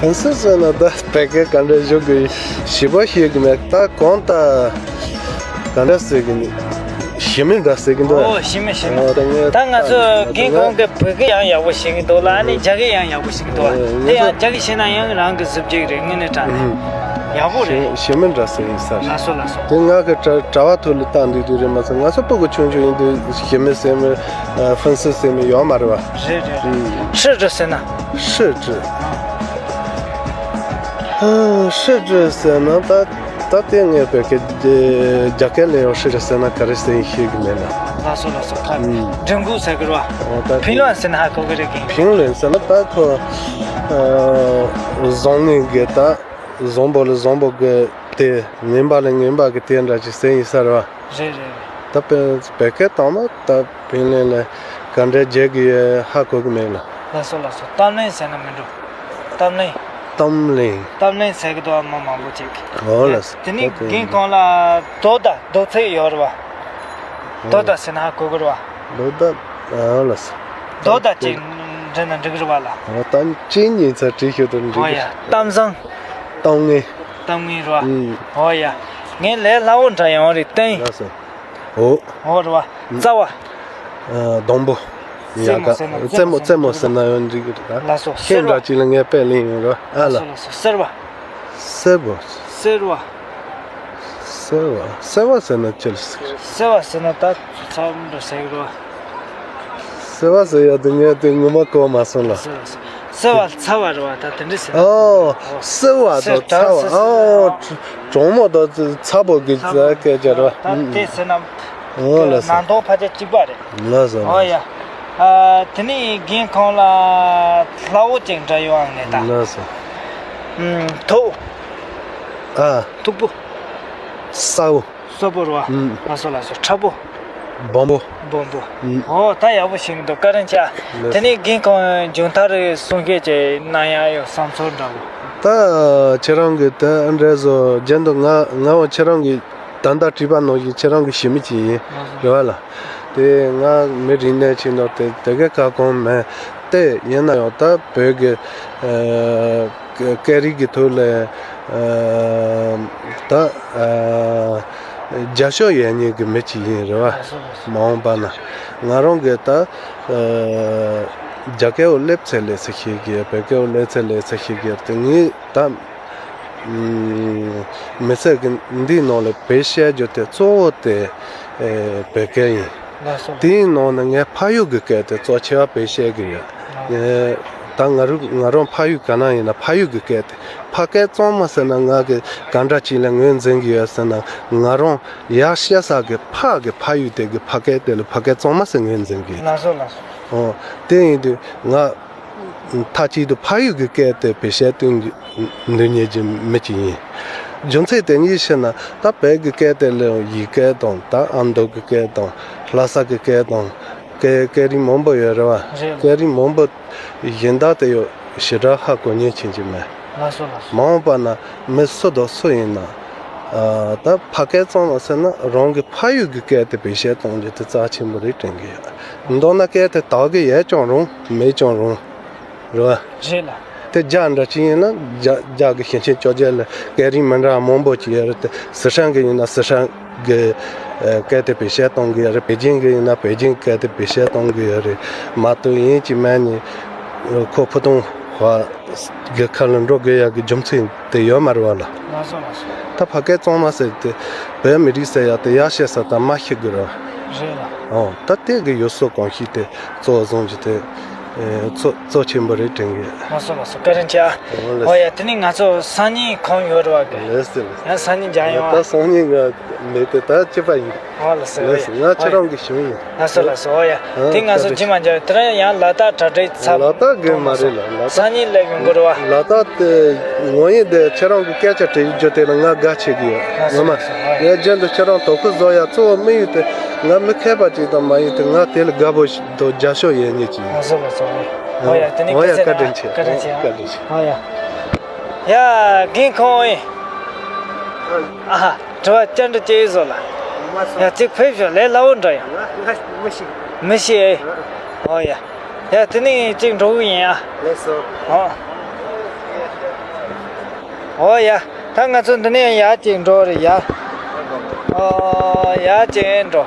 粉丝ཟེར་ན་ད་བོད་སྐད་ག་འདྲ་ཞུ་དགོས་ཞིབ་པ་ཤེས་གི་མེད་ད་གང་ལྟར་ག་འདྲ་ཟེར་གི་ནི་ཞི་མི་འདྲ་ཟེར་གི་འདུག་ཨོ་ཞི་མི་ཞི་མི། ཨོ་ད་ངས་ད་ང་ཚོ་ད་རྒན་ཁོང་གི་བོད་སྐད་ཡང་ཡག་པོ་ཤེས་གི་འདུག་ལ་ཨ་ནི་རྒྱ་སྐད་ཡང་ཡག་པོ་ཤེས་གི་འདུག་ཨོ་དེ་ཡང་ངས་རྒྱ་སྐད་ཤེས་ན་ཡང་རང་གི་གཟི་བརྗིད་རེད་དངོས་གནས་དྲང་གནས་ཡག་པོ་རེད། ཞི་མི་འདྲ་ཟེར་ཡིན་ས་རེད། ལགས་སོ་ལགས་སོ། དེ་ང་གི་དྲ་དྲ་བ་ཐོག་ལ་བལྟ་འདུག་དུས་རེད་མ་ཚད་ང་ཚོ་ཕྲུ་གུ་ཆུང་ཆུང་ཡིན་དུས་ཞི་མི་ཟེར་མི་ཨ་粉丝ཟེར་མི་ཡོད་མ་རེད་བ། རེད་རེད་རེད། 试试ཟེར་ན། 试试། 试试ཟེར་ན་ད་ད་ལྟའི་ངས་བོད་སྐད་རྒྱ་སྐད་ལ་ཡང་试试ཟེར་ན་ག་རེ་ཟེར་ཡིན་ཤེས་ཀྱི་མེད་ན། ལགས་སོ་ལགས་སོ། ད་འགྲེང་བུ་ཟེར་གི་རེད་བ། ཨོ་ད་评论ཟེར་ན་ཧ་གོ་གི་རེད་གི། 评论ཟེར་ན་ད་ཁོ་ཨ་བཟང་ངན་གི་ད་བཟང་པོ་ལ་བཟང་པོ་གི་དེ་ངན་པ་ལ་ངན་པ་གི་དེ་འདྲ་ཅིག་ཟེར་ཡིན་ས་རེད་བ། རེད་རེད་རེད། ད་བོད་བོད་སྐད་དང་མ་ད་评论ལ་ག་འདྲ་བརྗེ་གི་ཡོད་ཧ་གོ་གི་མེད་ལ། ལགས་སོ་ལགས་སོ། གཏམ་གླེང་ཟེར་ན་མི་འགྲོ། གཏམ་གླེང་། གཏམ་གླེང་། གཏམ་གླེང་ཟེར་གི་འདུག་ཨ་མ་མང་པོ་ཅིག་ཨོ་ལགས་སོ། དེ་ནི་ད་དེ་རྒན་ཁོང་ལ་དོ་ད་དོ་ཚིག་ཡོད་རེད་བ། དོ་ད་ཟེར་ན་ཧ་གོ་གི་རེད་བ། དོ་ད་ཨོ་ལགས་སོ། དོ་ད་ཅིག་འདྲི་ན་འགྲིག་གི་རེད་བ་ལ། ཨོ་ད་གཅིག་གཉིས་ཚར་བྲིས་ཤོད་དུ་འགྲིག་ཨོ་གི་ཡ། གཏམ་བཟང་། གཏམ་ངན། གཏམ་ངན་རེད་བ། ཨུམ། ཨོ་ཡ། ངས་ལས་སླ་བོ་འདྲ་ཡོང་རེད་བསྟན། ལགས་སོ། འོ། འོ་རེད་བ། རྩ་བ། ཨ་སྡོང་པོ། ཡ་ག་རྩེད་མོ་ཟེར་ན་རྩེད་མོ་རྩེད་མོ་ཟེར་ན་ཡང་འགྲིག་གི་རེད་ད། ལགས་སོ། ཁྱེད་འདྲ་གཅིག་ལ་ངས་དཔེ་ལེན་ཡོང་ར་ཨ་ལ། ལགས་སོ་ལགས་སོ། སེར་བ། སེར་བ། སེར་བ། སེར་བ་སེར་བ་ཟེར་ན་ཅི་ལ་ཟེར། སེར་བ་ཟེར་ན་ད་ཚ་འདྲ་ཟེར་གི་རེད་བ། སེར་བ་ཟེར་ཡ་དེ་ངས་དེ་ངོ་མ་གོ་མ་སོང་ལ། སེར་བ་ཟེར། སེར་བ་ཚ་བ་རེད་བ་ད་དེ་འདྲ་ཟེར། ཨོ། སེར་བ་དང་ཚ་བ། ཨོ། གྲོ་མོ་དང་ཚ་པོ་གི་ཚ་སྐད་ཆ་རེད་བ། ད་དེ་ཟེར་ན། ཨོ་ལགས་སོ། ནང་དོན་ཕལ་ཆེར་གཅིག་པ་རེད། ལགས་སོ། ཨོ་ཡ། ཨ་དེ་ནས་རྒན་ཁོང་ལ་སླ་བོ་ཅིག་འདྲ་ཡོད་ཨང་ངས་ད། ལགས་སོ། ཨུམ། མཐུག་ཨ། མཐུག་པོ། སྲབ་པོ། སྲབ་པོ་རེད་བ། ཨུམ། ལགས་སོ་ལགས་སོ། ཁྲ་པོ། སྦོམ་པོ། སྦོམ་པོ། ཨུམ། ཨོ་ད་ཡག་པོ་ཞིག་འདུག་བཀའ་དྲིན་ཆེ། ལགས། དེ་ནས་རྒན་ཁོང་མཇུག་མཐར་གསུང་བཤད་ཅིག་གནང་ཡག་ཡོད་བསམ་ཚུལ་འདྲ་བོ། ད་ཁྱེད་རང་གི་ད་ཨ་འདྲ་བཟོ་རྒྱན་དུ་ང་ང་བ་ཁྱེད་རང་གི་ད་ལྟ་བྲིས་པ་ནང་བཞིན་ཁྱེད་རང་གི་ཞི་མི་ཅིག་ཡིན། ལགས་སོ། རེད་བ་ལ། དེ་ང་མི་རིག་གནས་ཆེད་དུ་དེ་དེ་གའི་ཁ་སྐོང་མེད། དེ་ཡིན་ན་ཡང་ད་བོད་ཀྱི་ཨ་སྐད་རིགས་ཀྱི་ཐོག་ལ་ཨ་ད་ཨ་རྒྱབ་སྐྱོར་ཡོད་མཁན་གྱི་མི་ཅིག་ཡིན། རེད་བ། ལགས་སོ་ལགས་སོ། མ་འོངས་པ་ན་ང་རང་གི་ད་ཨ་རྒྱ་སྐད་འོག་སླེབས་ཚེ་ལས་ཚེ་ཤེས་ཀྱི་བོད་སྐད་འོག་སླེབས་ཚེ་ལས་ཚེ་ཤེས་ཀྱི་དེ་ངས་ད། ཨུམ། མི་ཚེ་གི་འདིའི་ནང་ལ་བོད་བཤད་རྒྱུ་དེ་གཙོ་བོ་དེ་ཨེ་བོད་སྐད་ཡིན། ལགས་སོ། དེའི་ནང་ནས་ངས་ཕ་ཡུལ་གྱི་སྐད་དེ་གཙོ་ཆེ་བ་བོད་བཤད་གི་ཡོད། ལགས། ཨེ་ད་ང་རང་ང་རང་ཕ་ཡུལ་ག་ན་ཡིན་ན་ཕ་ཡུལ་གྱི་སྐད་དེ་ཕ་སྐད་གཙང་མ་ཟེར་ན་ང་གི་ག་འདྲ་ཅིག་ལ་ངོས་འཛིན་གི་ཡོད་ཟེར་ན་ང་རང་ཡར་བཤད་ས་གི་ཕ་གི་ཕ་ཡུལ་དེ་གི་ཕ་སྐད་དེ་ལ་ཕ་སྐད་གཙང་མ་ཟེར་ངོས་འཛིན་གི་ཡོད། ལགས་སོ་ལགས་སོ། ཨོ། དེ་ཡིན་དུས་ང་མཐའ་གཅིག་ཏུ་ཕ་ཡུལ་གྱི་སྐད་དེ་བེད་སྤྱད་སྟོན་གྱི་འདོད་མཁན་གྱི་མི་ཅིག་ཡིན། རྒྱུ་མཚན་དེ་གཉིས་ཕྱིར་ན་ད་བོད་ཀྱི་སྐད་དེ་ལས་ཡིག་སྐད་དང་ད་ཨ་མདོ་གི་སྐད་དང་ལྷ་ས་གི་སྐད་དང་སྐད་སྐད་རིགས་མང་པོ་ཡོད་རེད་བ། རེད། སྐད་རིགས་མང་པོ་གཞན་དག་དེ་ཡོད་ཞེ་དྲག་ཧ་གོ་མཁན་ཕྱིན་གྱི་མེད། ལགས་སོ་ལགས་སོ། མ་འོངས་པ་ན་མི་སུ་དང་སུ་ཡིན་ན་ཨ་ད་ཕ་སྐད་གཙང་མ་ཟེར་ན་རང་གི་ཕ་ཡུལ་གྱི་སྐད་དེ་བེད་སྤྱད་གཏོང་རྒྱུ་དེ་རྩ་ཆེན་པོ་རེད་དྲན་གི་ཡོད། མདོར་ན་སྐད་དེ་དག་གི་ཡོད་ཀྱང་རུང་མེད་ཀྱང་རུང་། རེད་བ། རེད་ལ། དེ་རྒྱ་འདྲ་ཅིག་ཡིན་ན་རྒྱ་རྒྱ་གི་ཞིང་ཆེན་བཅོ་བརྒྱད་ལ་སྐད་རིགས་མི་འདྲ་བ་མང་པོ་ཅིག་ཡོད་རེད་དེ། སི་ཁྲོན་གི་ཡིན་ན་སི་ཁྲོན་གི་ཨ་སྐད་དེ་བེད་སྤྱད་གཏོང་གི་ཡོད་རེད། པེ་ཅིང་གི་ཡིན་ན་པེ་ཅིང་སྐད་དེ་བེད་སྤྱད་གཏོང་གི་ཡོད་རེད་མ་གཏོགས་ཡིན་གཅིག་མིན་གཉིས་ཁོ་ཕུ་ཐུང་བ་གི་ཁ་ལ་འགྲོ་དགོས་ཡག་གི་རྒྱུ་མཚན་དེ་ཡོད་མ་རེད་བ་ལ། ལགས་སོ་ལགས་སོ། ད་ཕ་སྐད་གཙང་མ་ཟེར་དེ་བོད་མི་རིགས་ཟེར་ཡག་དེ་ཡར་བཤད་ས་དང་མར་བཤད་དགོས་རེད་བ། རེད་ལ། ཨོ་ད་དེ་གི་ཡུལ་སྲོལ་གོམས་གཤིས་དེ་གཙོ་བཟུང་གི་དེ་ཨེ་གཙོ་གཙོ་ཆེན་པོ་རེད་དྲན་གི། ལགས་སོ་ལགས་སོ། བཀའ་དྲིན་ཆེ་ཨ། ཨོ་ལགས། ཨོ་ཡ། དེ་ནི་ང་ཚོ་སང་ཉིན་ཁོམ་ཡོད་རེད་བ་གི། ལགས་སོ་ལགས་སོ། ཡང་སང་ཉིན་མཇལ་ཡོང་ཨ། ད་སང་ཉིན་ག་མེད་དེ་ད་ཅི་པ་ཡིན། ཨོ་ལགས་སོ། ལགས་སོ། ང་ཁྱེད་རང་གི་གཞུང་ཡིན། ལགས་སོ་ལགས་སོ། ཨོ་ཡ། ཨ་དེ་ང་ཚོ་ད་ཇི་མ་འཇལ་དེ་རིང་ཡང་ལ་དྭགས་གྲ་སྒྲིག་ཚར། ལ་དྭགས་གི་མ་རེད་ལ་ལ་དྭགས། སང་ཉིན་སླེབས་ཡོང་གི་རེད་བ། ལ་དྭགས་དེ་ངོ་ཡིན་དེ་ཁྱེད་རང་གི་སྐད་ཆ་དྲི་རྒྱུ་དེ་ལ་ང་དགའ་ཆེ་གི་ཡོད། ལགས་སོ་ངོ་མ། ལགས་སོ། ཨོ་ཡ། ངས་རྒྱུན་དུ་ཁྱེད་རང་དོ་ཁུར་བཟོ་ཡ་གཙོ་བོ་དམིགས་ཡུལ་དེ་ང་མི་མཁས་པ་ཅིག་དང་མ་ཡིན་དེ་ང་དེ་ལ་དགའ་པོ་ཞིག་དང་རྒྱབ་སྐྱོར་ཡོད་ཉེ་ཅིག་ཡིན། ལགས་སོ་ལགས་སོ། ཨོ་ཡ། དེ་ནི་ཨོ་ཡ། སྐད་ཆ་བཀའ་དྲིན་ཆེ། བཀའ་དྲིན་ཆེ། བཀའ་དྲིན་ཆེ། ཨོ་ཡ། ཡ་རྒན་ཁོང་ཨེ། ཨ་ཧ། དྲི་བ་བཅར་འདྲི་བྱེད་བཟོ་ལ། ཡ་གཅིག་ཕེབས་ཤོག་ལས་སླ་བོ་འདྲ་ཡོང་། མི་ཤེས། མི་ཤེས་ཨེ། ཨོ་ཡ། ཡ་དེ་ནི་གཅིག་འགྲོ་གི་ཡིན་ཨ། ལགས་སོ། ཨོ། ཨོ་ཡ། ད་ང་ཚོ་འདི་ནས་ཡར་ཅིག་འགྲོ་རེད་ཡ། ཨོ་ཡར་ཅིག་འགྲོ།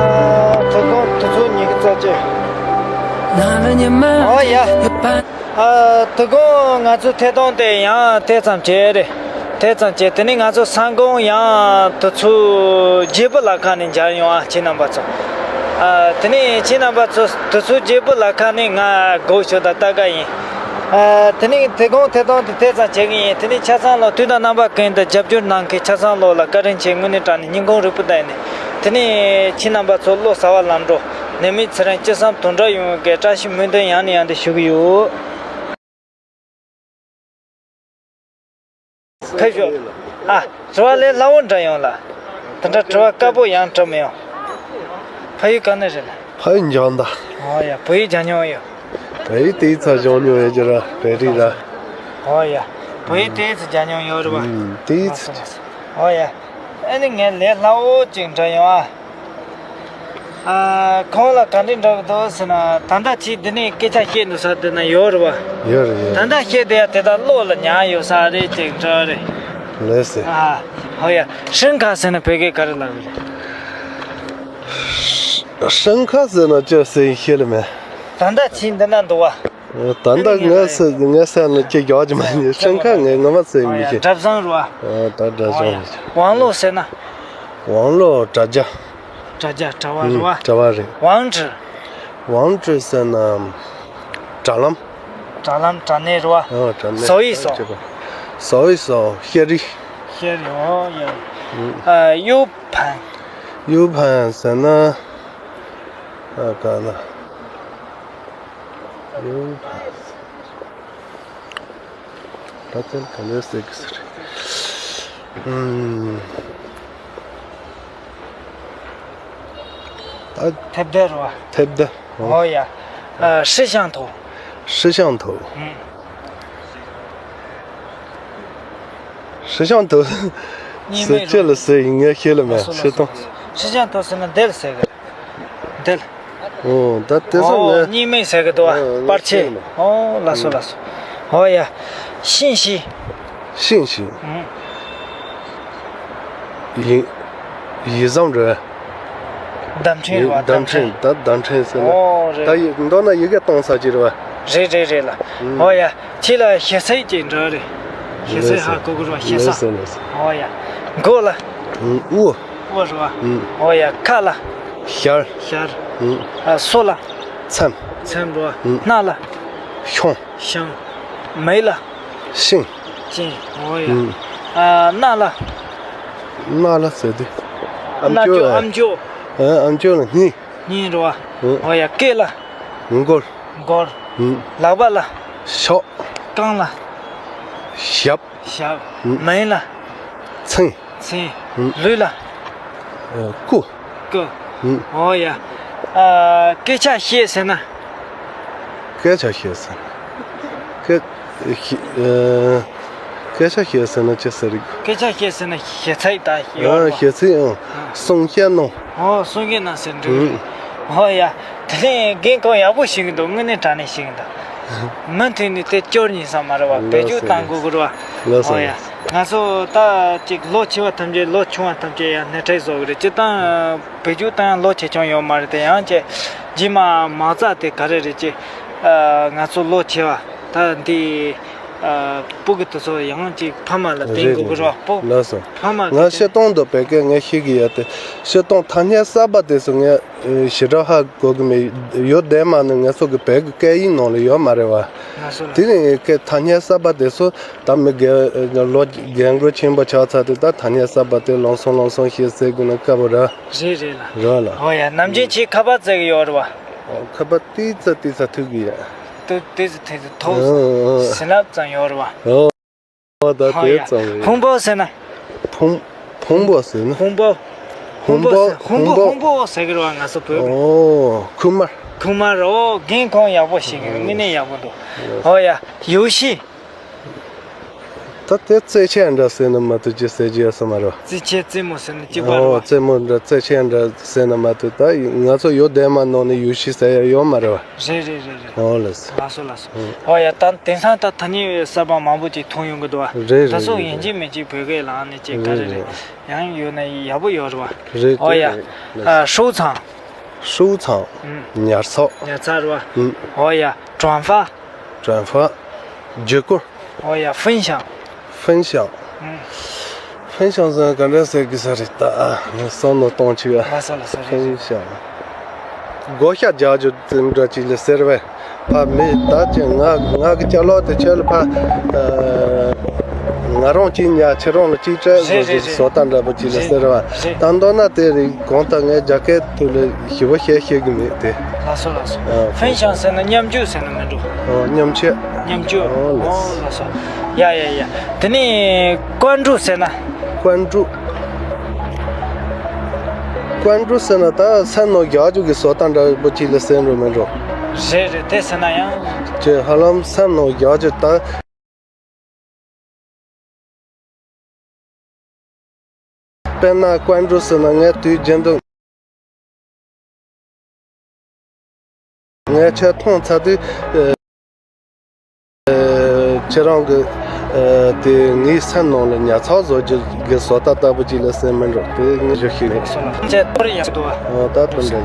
ཨ་དེ་གོང་དུས་ཚོད་ཉི་ཤུ་རྩ་གཅིག་ཨོ་ཡ། ཨ་དེ་གོང་ང་ཚོ་ཐད་གཏོང་དེ་ཡང་དེ་ཙམ་བྱས་རེད། དེ་ཙམ་བྱས། དེ་ནས་ང་ཚོ་ས་འགོང་ཡང་དུས་ཚོད་བརྗེ་པོ་ལ་ཁ་ནས་མཇལ་ཡོང་ཨ། ཁྱེད་རྣམ་པ་ཚོ། ཨ་དེ་ནས་ཁྱེད་རྣམ་པ་ཚོ་དུས་ཚོད་བརྗེ་པོ་ལ་ཁ་ནས་ང་སྒུག་ཞོག་ད་ལྟ་ག་ཡིན། ཨ་དེ་ནས་དེ་གོང་ཐད་གཏོང་དེ་དེ་ཙམ་བྱེད་ཀྱི་ཡིན། དེ་ནས་ཆ་ཚང་ལོ་དུས་དང་རྣམ་པ་ཀུན་ཏུ་རྒྱབ་སྐྱོར་གནང་མཁན་ཆ་ཚང་ལོ་ལ་བཀའ་དྲིན་ཆེ། དངོས་གནས་དྲང་ནས་སྙིང་ཁོང་རུས་པ་བཏོན་ནས། དེ་ནས་ཁྱེད་རྣམ་པ་ཚོ་བློ་གསར་བ་ལམ་འགྲོ། ནད་མེད་ཚེ་རིང་། ཅི་བསམ་དོན་འགྲུབ་ཡོང་བའི་བཀྲ་ཤིས་སྨོན་འདུན་ཡང་ནས་ཡང་དུ་ཞུ་གི་ཡོད། ཕེབས་ཤོག་ཨ་དྲི་བ་ལས་སླ་བོ་འདྲ་ཡོང་ལ། དེ་འདྲ་དྲི་བ་དཀའ་པོ་ཡང་དྲི་མི་ཡོང་། ཕ་ཡུལ་ག་ནས་རེད་ལ། ཕ་ཡུལ་འཇང་ད། ཨོ་ཡ། བོད་ཡིག་སྦྱང་མྱོང་ཡོད། བོད་ཡིག་དེའི་ཚ་སྦྱང་མྱོང་ཡོད་ཀྱི་ར་བོད་རིགས་ར། ཨོ་ཡ། བོད་ཡིག་དེའི་ཚ་སྦྱང་མྱོང་ཡོད་རེད་བ། ཨུམ། དེའི་ཚ། ཨོ་ཡ། ཨ་ནི་ངས་ལས་སླ་བོ་ཅིག་འདྲ་ཡོང་ཨ། ཨ་ཁོང་ལ་ག་འདྲ་འདྲ་བོ་འདུག་ཟེར་ན། ད་ལྟ་ཁྱེད་འདི་ནས་སྐད་ཆ་བཤད་འདུག་ས་འདི་ན་ཡོད་རེད་བ། ཡོད་རེད་ཡོད་རེད། ད་ལྟ་བཤད་བསྡད་ཡ་དེ་དག་བློ་ལ་ཉར་ཡོད་ས་རེད་ཅིག་འདྲ་རེད། ལགས་སེ། ཨ་ཧོ་ཡ། ཧྲིན་ཁ་ཟེར་ན་བོད་སྐད་ག་རེ་ལབ་རེད། ཧྲིན་ཁ་ཟེར་ན་ཅི་ཟེར་ཤེས་ལ་མེད། ད་ལྟ་ཁྱེད་འདི་ན་འདུག་བ། ད་ལྟ་ངས་ཟེར་ངས་ཟེར་ན་ཅི་ཡག་ཅིག་མ་ཡིན། ཧྲིན་ཁ་ངས་ངོ་མ་ཟེར་མི་ཤེས། གྲྭ་བཟང་རུ་བ། ཨ་ད་གྲྭ་བཟང་རེད། ཝང་ལོ་ཟེར་ན། ཝང་ལོ་གྲྭ་རྒྱ། གྲྭ་རྒྱ་གྲྭ་བ་རུ་བ། གྲྭ་བ་རེད། ཝང་ཀྲི། ཝང་ཀྲི་ཟེར་ན་དྲ་ལམ། དྲ་ལམ་དྲ་གནས་རུ་བ། ཨ་དྲ་གནས། ཟོ་ཡི་ཟོ། ཟོ་ཡི་ཟོ་ཤེ་རི། ཤེ་རི་ཨོ་ཡ། ཨ། གཡུ་བན། གཡུ་བན་ཟེར་ན། ཨ། ག་ལ། གཡུ་བན། ད་དེ་ག་ལེར་ཟེར་གི་ཟེར། ཨུམ། ད་ཐེབས་རྡེལ་རེད་བ། ཐེབས་རྡེལ། ཨོ་ཡ། ཨ། 摄像头། 摄像头། ཨུམ། 摄像头། ཉི་མ། ཟེར་ཅི་ལ་ཟེར་ཡིན་ངས་ཤེས་ལ་མེད། ཨ། 是的。 摄像头ཟེར་ན་རྡེལ་ཟེར་གི། རྡེལ། ཨོ། ད་དེ་ཚོ། ཨོ། ངས། 你们 ཟེར་གི་འདུག་བ། ཨ། པར་ཆས། ཨོ། ལགས་སོ། ཨུམ། ལགས་སོ། ཨོ་ཡ། 信息། 信息། ཨུམ། 影། 影像རེད། བརྡ་འཕྲིན་རེད་བ། བརྡ་འཕྲིན། ད་བརྡ་འཕྲིན་ཟེར་ན། ཨོ། རེད། ད་ཡི་མདོར་ན་ཡི་གེ་གཏོང་ས་ཅིག་རེད་བ། རེད་རེད་རེད་ལ། ཨུམ། ཨོ་ཡ། ཁྱེད་ལ་ཞེ་ཚིག་ཅིག་འདྲི་རེད། ཞེ་ཚིག་ཧ་གོ་གི་རེད་བ། ཞེ་ས། ལགས་སོ། ལགས་སོ། ཨོ་ཡ། མགོ་ལ། ཨུམ། དབུ། དབུ་རེད་བ། ཨུམ། ཨོ་ཡ། ཁ་ལ། ཞལ། ཞལ། ཨུམ། ཨ། སོ་ལ། མཚམས། མཚམས་རེད་བ། ཨུམ། སྣ་ལ། ཤོང་། ཤོང་། མིག་ལ། ཤིང་། ཤིང་། ཨོ་ཡ། ཨུམ། ཨ། སྣ་ལ། སྣ་ལ་ཟེར་དུས། ཨམ་སྣ་ཅོག་ཅོག་ཨ། ཨམ་ཅོག་ཨ། ཨམ་ཅོག་ལ་སྙིང་། སྙིང་རེད་བ། ཨུམ། ཨོ་ཡ། སྐེ་ལ། མགོར། མགོར། ཨུམ། ལག་པ་ལ། ཤོག་རྐང་ལ། ཞབས། ཞབས། ཨུམ། མིག་ལ། མཚན། མཚན། ཨུམ། ལུས་ལ། ཨ། སྐུ། སྐུ། ཨུམ། ཨོ་ཡ། ཨ། སྐད་ཆ་བཤད་ཟེར་ན། སྐད་ཆ་བཤད་ཟེར་ན། སྐད། ཨ། སྐད་ཆ་བཤད་ཟེར་ན་ཅི་ཟེར་རེད། སྐད་ཆ་བཤད་ཟེར་ན་ཞེ་ཚིག་ད་ཡོད་ཨ། རེད་བ། ཞེ་ཚིག་ཨང་། ཨ། གསུང་བཤད་གནང་། ཨོ། གསུང་བཤད་གནང་ཟེར་འགྲིག་རེད། ཨུམ། ཨོ་ཡ། དེ་ནས་རྒན་ཁོང་ཡག་པོ་ཞིག་འདུག་དངོས་གནས་དྲང་གནས་ཞིག་འདུག་མུ་མཐུད་ནས་དེ་སྐྱོར་ཉིན་ས་མ་རེད་བ། བེད་སྤྱོད་བཏང་དགོས་ཀྱི་རེད་བ། ལགས་སོ། ཨོ་ཡ། ལགས་སོ། ང་ཚོ་ད་ཅིག་ལོ་ཆེ་བ་ཐམས་ཅད། ལོ་ཆུང་བ་ཐམས་ཅད་ཡང་སྣེ་ཁྲིད་བཟོ་གི་རེད། སྤྱིར་བཏང་བེད་སྤྱོད་བཏང་ཡང་ལོ་ཆེ་ཆུང་ཡོད་མ་རེད་དེ། ཡང་ཅིག་རྗེས་མ་མ་རྩ་དེ་ག་རེ་རེད། ཅིག་ཨ། ང་ཚོ་ལོ་ཆེ་བ་ད་འདི། ཨ། སྤུ་གུ་དེ་ཚོ་ཡང་ཅིག་ཕ་མ་ལ་བསྟན་དགོས་ཀྱི་རེད་བ། སྤུ། ལགས་སོ། ཕ་མ་གི། ང་སྤྱིར་བཏང་དུ་བོད་སྐད་ངས་ཤེས་ཀྱི་ཡོད་དེ། སྤྱིར་བཏང་ཐ་སྙད་གསར་པ་དེ་ཚོ་ངས། ཨེ། ཞེ་དྲག་ཧ་གོ་གི་མེད། ཡོད་དེ་མ་ནི་ང་ཚོ་གི་བོད་ཀྱི་སྐད་ཡིག་ནང་ལ་ཡོད་མ་རེད་བ། ལགས་སོ། ལགས། དེ་ནི་སྐད། ཐ་སྙད་གསར་པ་དེ་ཚོ་ད་མི་རྒན་ལོ་རྒན་རྒོན་ཆེན་པོ་ཆགས་ཚར་དུས་ད་ཐ་སྙད་གསར་པ་དེ་ལམ་སང་ལམ་སང་ཤེས་ཟེར་དགོས་ན་དཀའ་པོ་རེད། རེད་རེད་ལགས། རེད་ལགས། ཨོ་ཡ། ནམ་རྒྱུན་ཁྱེད་ཁ་པར་བཙལ་གི་ཡོད་རེད་བ། ཨོ། ཁ་པར་ཏོག་ཙམ་ཏོག་ཙམ་ཐུག་གི་ཡོད། ཏོག་ཙམ་ཏོག་ཙམ་ཐུག་ཨང་ཨང་། ཟིན་རླབས་ཙམ་ཡོད་རེད་བ། ཨོ། ཨོ། ད་ཨོ་དེ་ཡ། ཙམ་རེད། ཧོང་པོ་ཟེར་ན། ཕུང་། ཕུང་པོ་ཟེར་ན། ཧོང་པོ། ཧོང་པོ་ཧོང་པོ་ཟེར། ཧོང་པོ། ཧོང་པོ་ཟེར་གི་རེད་བ། ང་ཚོ་བོད། ཨོ། ཁུག་མ། ཁུག་མ་རེད། ཨོ། རྒན་ཁོང་ཡག་པོ་ཞིག་གི། དངོས་གནས་ཡག་པོ་འདུག་ཨོ་ཡ། 游戏། ད་དེ་རྩེད་ཆས་འདྲ་ཟེར་ན་མ་གཏོགས་ཅི་ཟེར་རྒྱུ་ཡོད་ས་མ་རེད་བ། རྩེད་ཆས། རྩེད་མོ་ཟེར་ན་གཅིག་པ་རེད་བ། ཨོ། རྩེད་མོ་འདྲ། རྩེད་ཆས་འདྲ་ཟེར་ན་མ་གཏོགས། ད་ང་ཚོ་ཡོད་དེ་མ་ནང་ནས་游戏ཟེར་ཡ་ཡོད་མ་རེད་བ། རེད་རེད་རེད་རེད། ཨོ་ལགས། ལགས་སོ་ལགས་སོ། ཨོ། ཨོ་ཡ། ད་དེང་སང་ད་ཐ་སྙད་གསར་པ་མང་པོ་ཅིག་མཐོང་ཡོང་གི་འདུག་བ། རེད་རེད། ད་སོ་རེད་ཡིན་གཅིག་རེད། མིན་གཅིག་བོད་སྐད་ལའང་ནས་ཅིག་ག་རེ་རེད། རེད་རེད། ཡང་ཡོད་ན་ཡག་པོ་ཡོད་རེད་བ། རེད། ཨོ་ཡ། རེད་རེད། ཨ། 收藏། 收藏། ཨུམ། ཉར་ཚགས། ཉར་ཚགས་རེད་བ། ཨུམ། ཨོ་ཡ། 转发། 转发། བརྒྱུད་སྐུར། ཨོ་ཡ། 分享། 分享། 嗯。 分享ཟེར་ན་ག་འདྲ་ཟེར་གི་ས་རེད། ད་ངས་བསམ་བློ་གཏོང་བྱས་པ། ལགས་སོ་ལགས་སོ། རེད་རེད། 分享། བགོ་བཤའ་རྒྱག་རྒྱུ་ཙམ་འདྲ་ཅིག་ལ་ཟེར་བས། ཕ་མེད་ད་ཅི་ང་ང་གི་ཅ་ལག་དེ་ཁྱོད་ལ་ཕ། ཨ། ང་རང་གཅིག་ཉར། ཁྱེད་རང་ལ་གཅིག་སྤྲད་རེད་ཟེར་རེད་གྱི་རེད། བཟོ་ལྟ་འདྲ་པོ་ཅིག་ལ་ཟེར་བ། རེད་རེད། ད་མདོར་ན་དེ་རིགས་གང་ལྟར་ངས་རྒྱ་སྐད་ཐོག་ལ་ཞིབ་པོ་བཤད་ཤེས་ཀྱི་མེད་དེ། ལགས་སོ་ལགས་སོ། ཨ། 分享ཟེར་ན་མཉམ་སྤྱོད་ཟེར་ན་མི་འགྲོ། ཨོ། མཉམ་སྤྱོད། མཉམ་སྤྱོད། ཨོ་ལགས། ཨོ་ལགས་སོ། ཡ་ཡ་ཡ། དེ་ནས་关注ཟེར་ན། 关注། 关注ཟེར་ན་ད་སེམས་ནང་རྒྱག་རྒྱུ་གི་བཟོ་ལྟ་འདྲ་པོ་ཅིག་ལ་ཟེར་འགྲོ་མི་འགྲོ། རེད་རེད། དེ་ཟེར་ན་ཡང་། ཅེ་ཧ་ལམ་སེམས་ནང་རྒྱག་རྒྱུ་ད། དཔེར་ན་关注ཟེར་ན་ངས་དུས་རྒྱུན་དུ་ངས་ཁྱེད་མཐོང་ཚར་དུས། ཨ། ཁྱེད་རང་གི། ཨ། དེ་ངའི་སེམས་ནང་ལ་ཉར་ཚགས་བཟོ་རྒྱུ་གི་བཟོ་ལྟ་ལྟ་བུ་ཅིག་ལ་ཟེར་མི་འགྲོ། དེ་ངས་ཞུ་ཤེས་མེད། ཁྱེད་ཐོར་ཡག་འདུག་བ། ཨོ། ད་དེ་འདྲ་ཡིན། ལགས་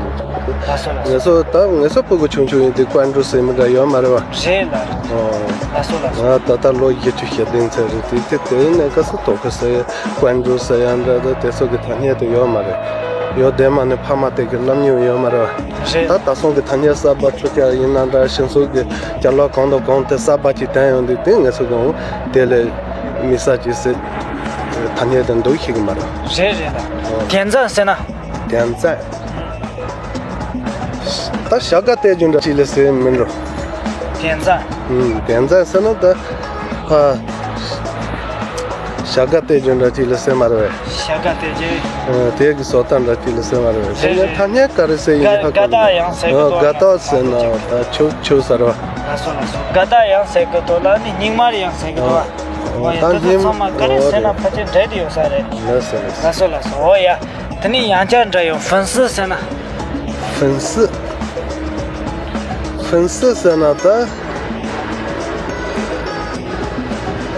སོ་ལགས་སོ། ངེད་ཚོ་ད་ངེད་ཚོ་སྤུ་གུ་ཆུང་ཆུང་ཡིན་དུས་关注ཟེར་མི་འདྲ་ཡོད་མ་རེད་བ། རེད་ལགས། ཨོ། ལགས་སོ་ལགས་སོ། ང་ད་ལྟ་ལོ་བཞི་བཅུ་ཞེ་བདུན་ཚར་རེད། དེ་དེ་དེ་ནས་ག་སུ་ཐོག་གི་ཟེར། 关注ཟེར་ཡ་འདྲ་དེ་དེ་ཚོ་གི་ཐ་སྙད་དེ་ཡོད་མ་རེད། ཡོད་དེ་མ་ནི་ཕ་མ་དེ་གི་སློབ་གཉེར་ཡོད་མ་རེད་བ། རེད། ད་ད་སོང་གི་ཐ་སྙད་གསར་པ་ཚུར་བསྐྱར་ཡིན་ན་འདྲ། ཕྱི་ཚུལ་གི་ཅ་ལག་གང་དང་གང་དེ་གསར་པ་ཅིག་བསྟན་ཡོང་དུས་དེ་ངེད་ཚོ་གི་དེ་ལས་མི་ས་ཅིག་ཟེར། ཐ་སྙད་དེ་འདུག་ཤེས་ཀྱི་མ་རེད། རེད་རེད་ད། ཨོ། རྒྱལ་མཚན་ཟེར་ན། རྒྱལ་མཚན། ད་བྱ་དགའ་སྟེར་རྒྱུ་འདྲ་ཅིག་ལ་ཟེར་མིན་འགྲོ། རྒྱལ་མཚན། ཨུམ། རྒྱལ་མཚན་ཟེར་ན་ད། ཕ། བྱ་དགའ་སྟེར་རྒྱུ་འདྲ་ཅིག་ལ་ཟེར་མ་རེད་པས། བྱ་དགའ་སྟེར་རྒྱུ། ཨ། དེ་གི་བཟོ་ལྟ་འདྲ་ཅིག་ལ་ཟེར་མ་རེད་པས། དེ་རེད་ནས་རེད། ཐ་སྙད་ག་རེ་ཟེར་ཡིན་ཧ་གོ། དགའ་དགའ་ཡང་ཟེར་གི་འདུག་ཨ། དགའ་ཏོག་ཟེར་ན་ད་ཆུ་ཆུ་ཟེར་བ། ལགས་སོ་ལགས་སོ། དགའ་དགའ་ཡང་ཟེར་གི་འདུག་ལ་ནི་སྙིགས་མ་ཡང་ཟེར་གི་འདུག་ཨ། ཨོ་ཡ། ད་དེ་ཚོ་ཚང་མ་ག་རེ་ཟེར་ན་ཕལ་ཆེར་འདྲེས་ཏེ་ཡོད་ས་རེད། ལགས་སོ་ལགས་སོ། ལགས་སོ་ལགས་སོ། ཨོ་ཡ། དེ་ནས་ཡང་བསྐྱར་འདྲ་ཡོང་ཕུན་སུ་ཟེར་ན། ཕུན་སུ། ཕུན་སུ་ཟེར་ན་ད།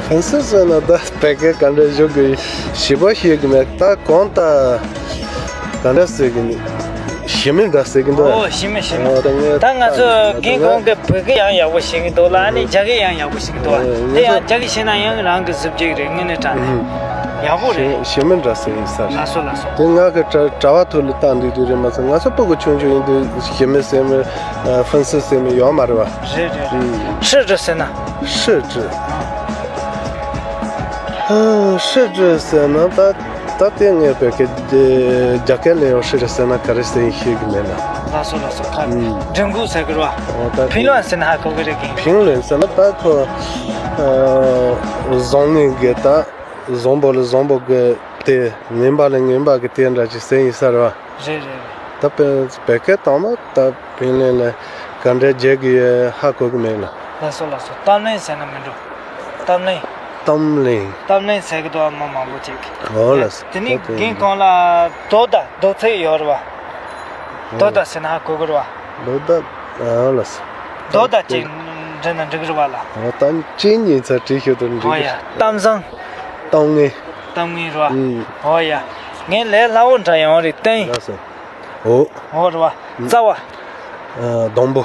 ཕུན་སུ་ཟེར་ན་ད་བོད་སྐད་ག་འདྲ་ཞུ་དགོས་ཞིབ་པ་ཤེས་ཀྱི་མེད། ད་གང་ལྟར་ག་འདྲ་ཟེར་གི་ནི་ཞི་མི་འདྲ་ཟེར་གི་འདུག་ཨོ་ཞི་མི་ཞི་མི། ཨོ་ད་ངས་ད་ང་ཚོ་ད་རྒན་ཁོང་གིས་བོད་སྐད་ཡང་ཡག་པོ་ཤེས་ཀྱི་འདུག་ལ་ཨ་ནི་རྒྱ་སྐད་ཡང་ཡག་པོ་ཤེས་ཀྱི་འདུག་ཨ། ཨོ་དེ་ཡང་རྒྱ་སྐད་ཤེས་ན་ཡང་རང་གི་གཟི་བརྗིད་རེད་དངོས་གནས་དྲང་གནས་ཡག་པོ་རེད། ཞི་མི་འདྲ་ཟེར་ཡིན་ས་རེད། ལགས་སོ་ལགས་སོ། དེ་ང་གི་དྲ་དྲ་བ་ཐོག་ལ་བལྟ་འདུག་དུས་རེད་མ་ཟད་ང་ཚོ་སྤུ་གུ་ཆུང་ཆུང་ཡིན་དུས་ཞི་མི་ཟེར་མི་ཕུན་སུ་ཟེར་མི་ཡོད་མ་རེད་བ། རེད་རེད་རེད། ཧྲི་ཀྲི་ཟེར་ན། ཧྲི་ཀྲི། ཧྲི་ཀྲི་ཟེར་ན་ད་ད་ལྟའི་ངས་བོད་སྐད་རྒྱ་སྐད་ལ་ཡང་ཧྲི་ཀྲི་ཟེར་ན་ག་རེ་ཟེར་ཡིན་ཤེས་ཀྱི་མེད་ལ། ལགས་སོ་ལགས་སོ། ཁ་ཨུམ། མགྲིན་ཁུག་ཟེར་གི་རེད་བ། ཨོ་ད་ཕིང་ལོན་ཟེར་ན་ཧ་གོ་གི་རེད་གི། ཕིང་ལོན་ཟེར་ན་ད་ཁོ་བཟང་ངན་གི་ད་བཟང་པོ་ལ་བཟང་པོ་གི་དེ་ངན་པ་ལ་ངན་པ་གི་དེ་འདྲ་ཅིག་ཟེར་ཡིན་ས་རེད་བ། རེད་རེད་རེད། ད་བོད་བོད་སྐད་བཏང་ན་ད་ཕིང་ལོན་ལ་ག་འདྲ་བརྗོད་གི་ཡོད་ཧ་གོ་གི་མེད་ལ། ལགས་སོ་ལགས་སོ། གཏམ་གླེང་ཟེར་ན་མི་འགྲོ། གཏམ་གླེང་། གཏམ་གླེང་། གཏམ་གླེང་ཟེར་གི་འདུག་ཨ། མི་མང་པོ་ཅིག་ཨོ་ལགས་སོ། དེ་ནི་ད་དེ་རྒན་ཁོང་ལ་རྡོ་དང་རྡོ་ཚིག་ཡོད་རེད་བ། རྡོ་དང་ཟེར་ན་ཧ་གོ་གི་རེད་བ། རྡོ་དང་ཨོ་ལགས་སོ། རྡོ་དང་ཅིག་འབྲི་ན་འགྲིག་གི་རེད་བ་ལ། ཨོ་ད་ཅིག་ཉིན་ཚར་བྲིས་ཤོད་དུ་འགྲིག་ཨོ་གི་ཡ། གཏམ་བཟང་། གཏམ་ངན། གཏམ་ངན་རེད་བ། ཨུམ། ཨོ་ཡ། ངས་ལས་སླ་བོ་འདྲ་ཡོང་རེད་བསྟན། ལགས་སོ། འོ། འོ་རེད་བ། ཨུམ། རྩ་བ། ཨ། སྡོང་པོ།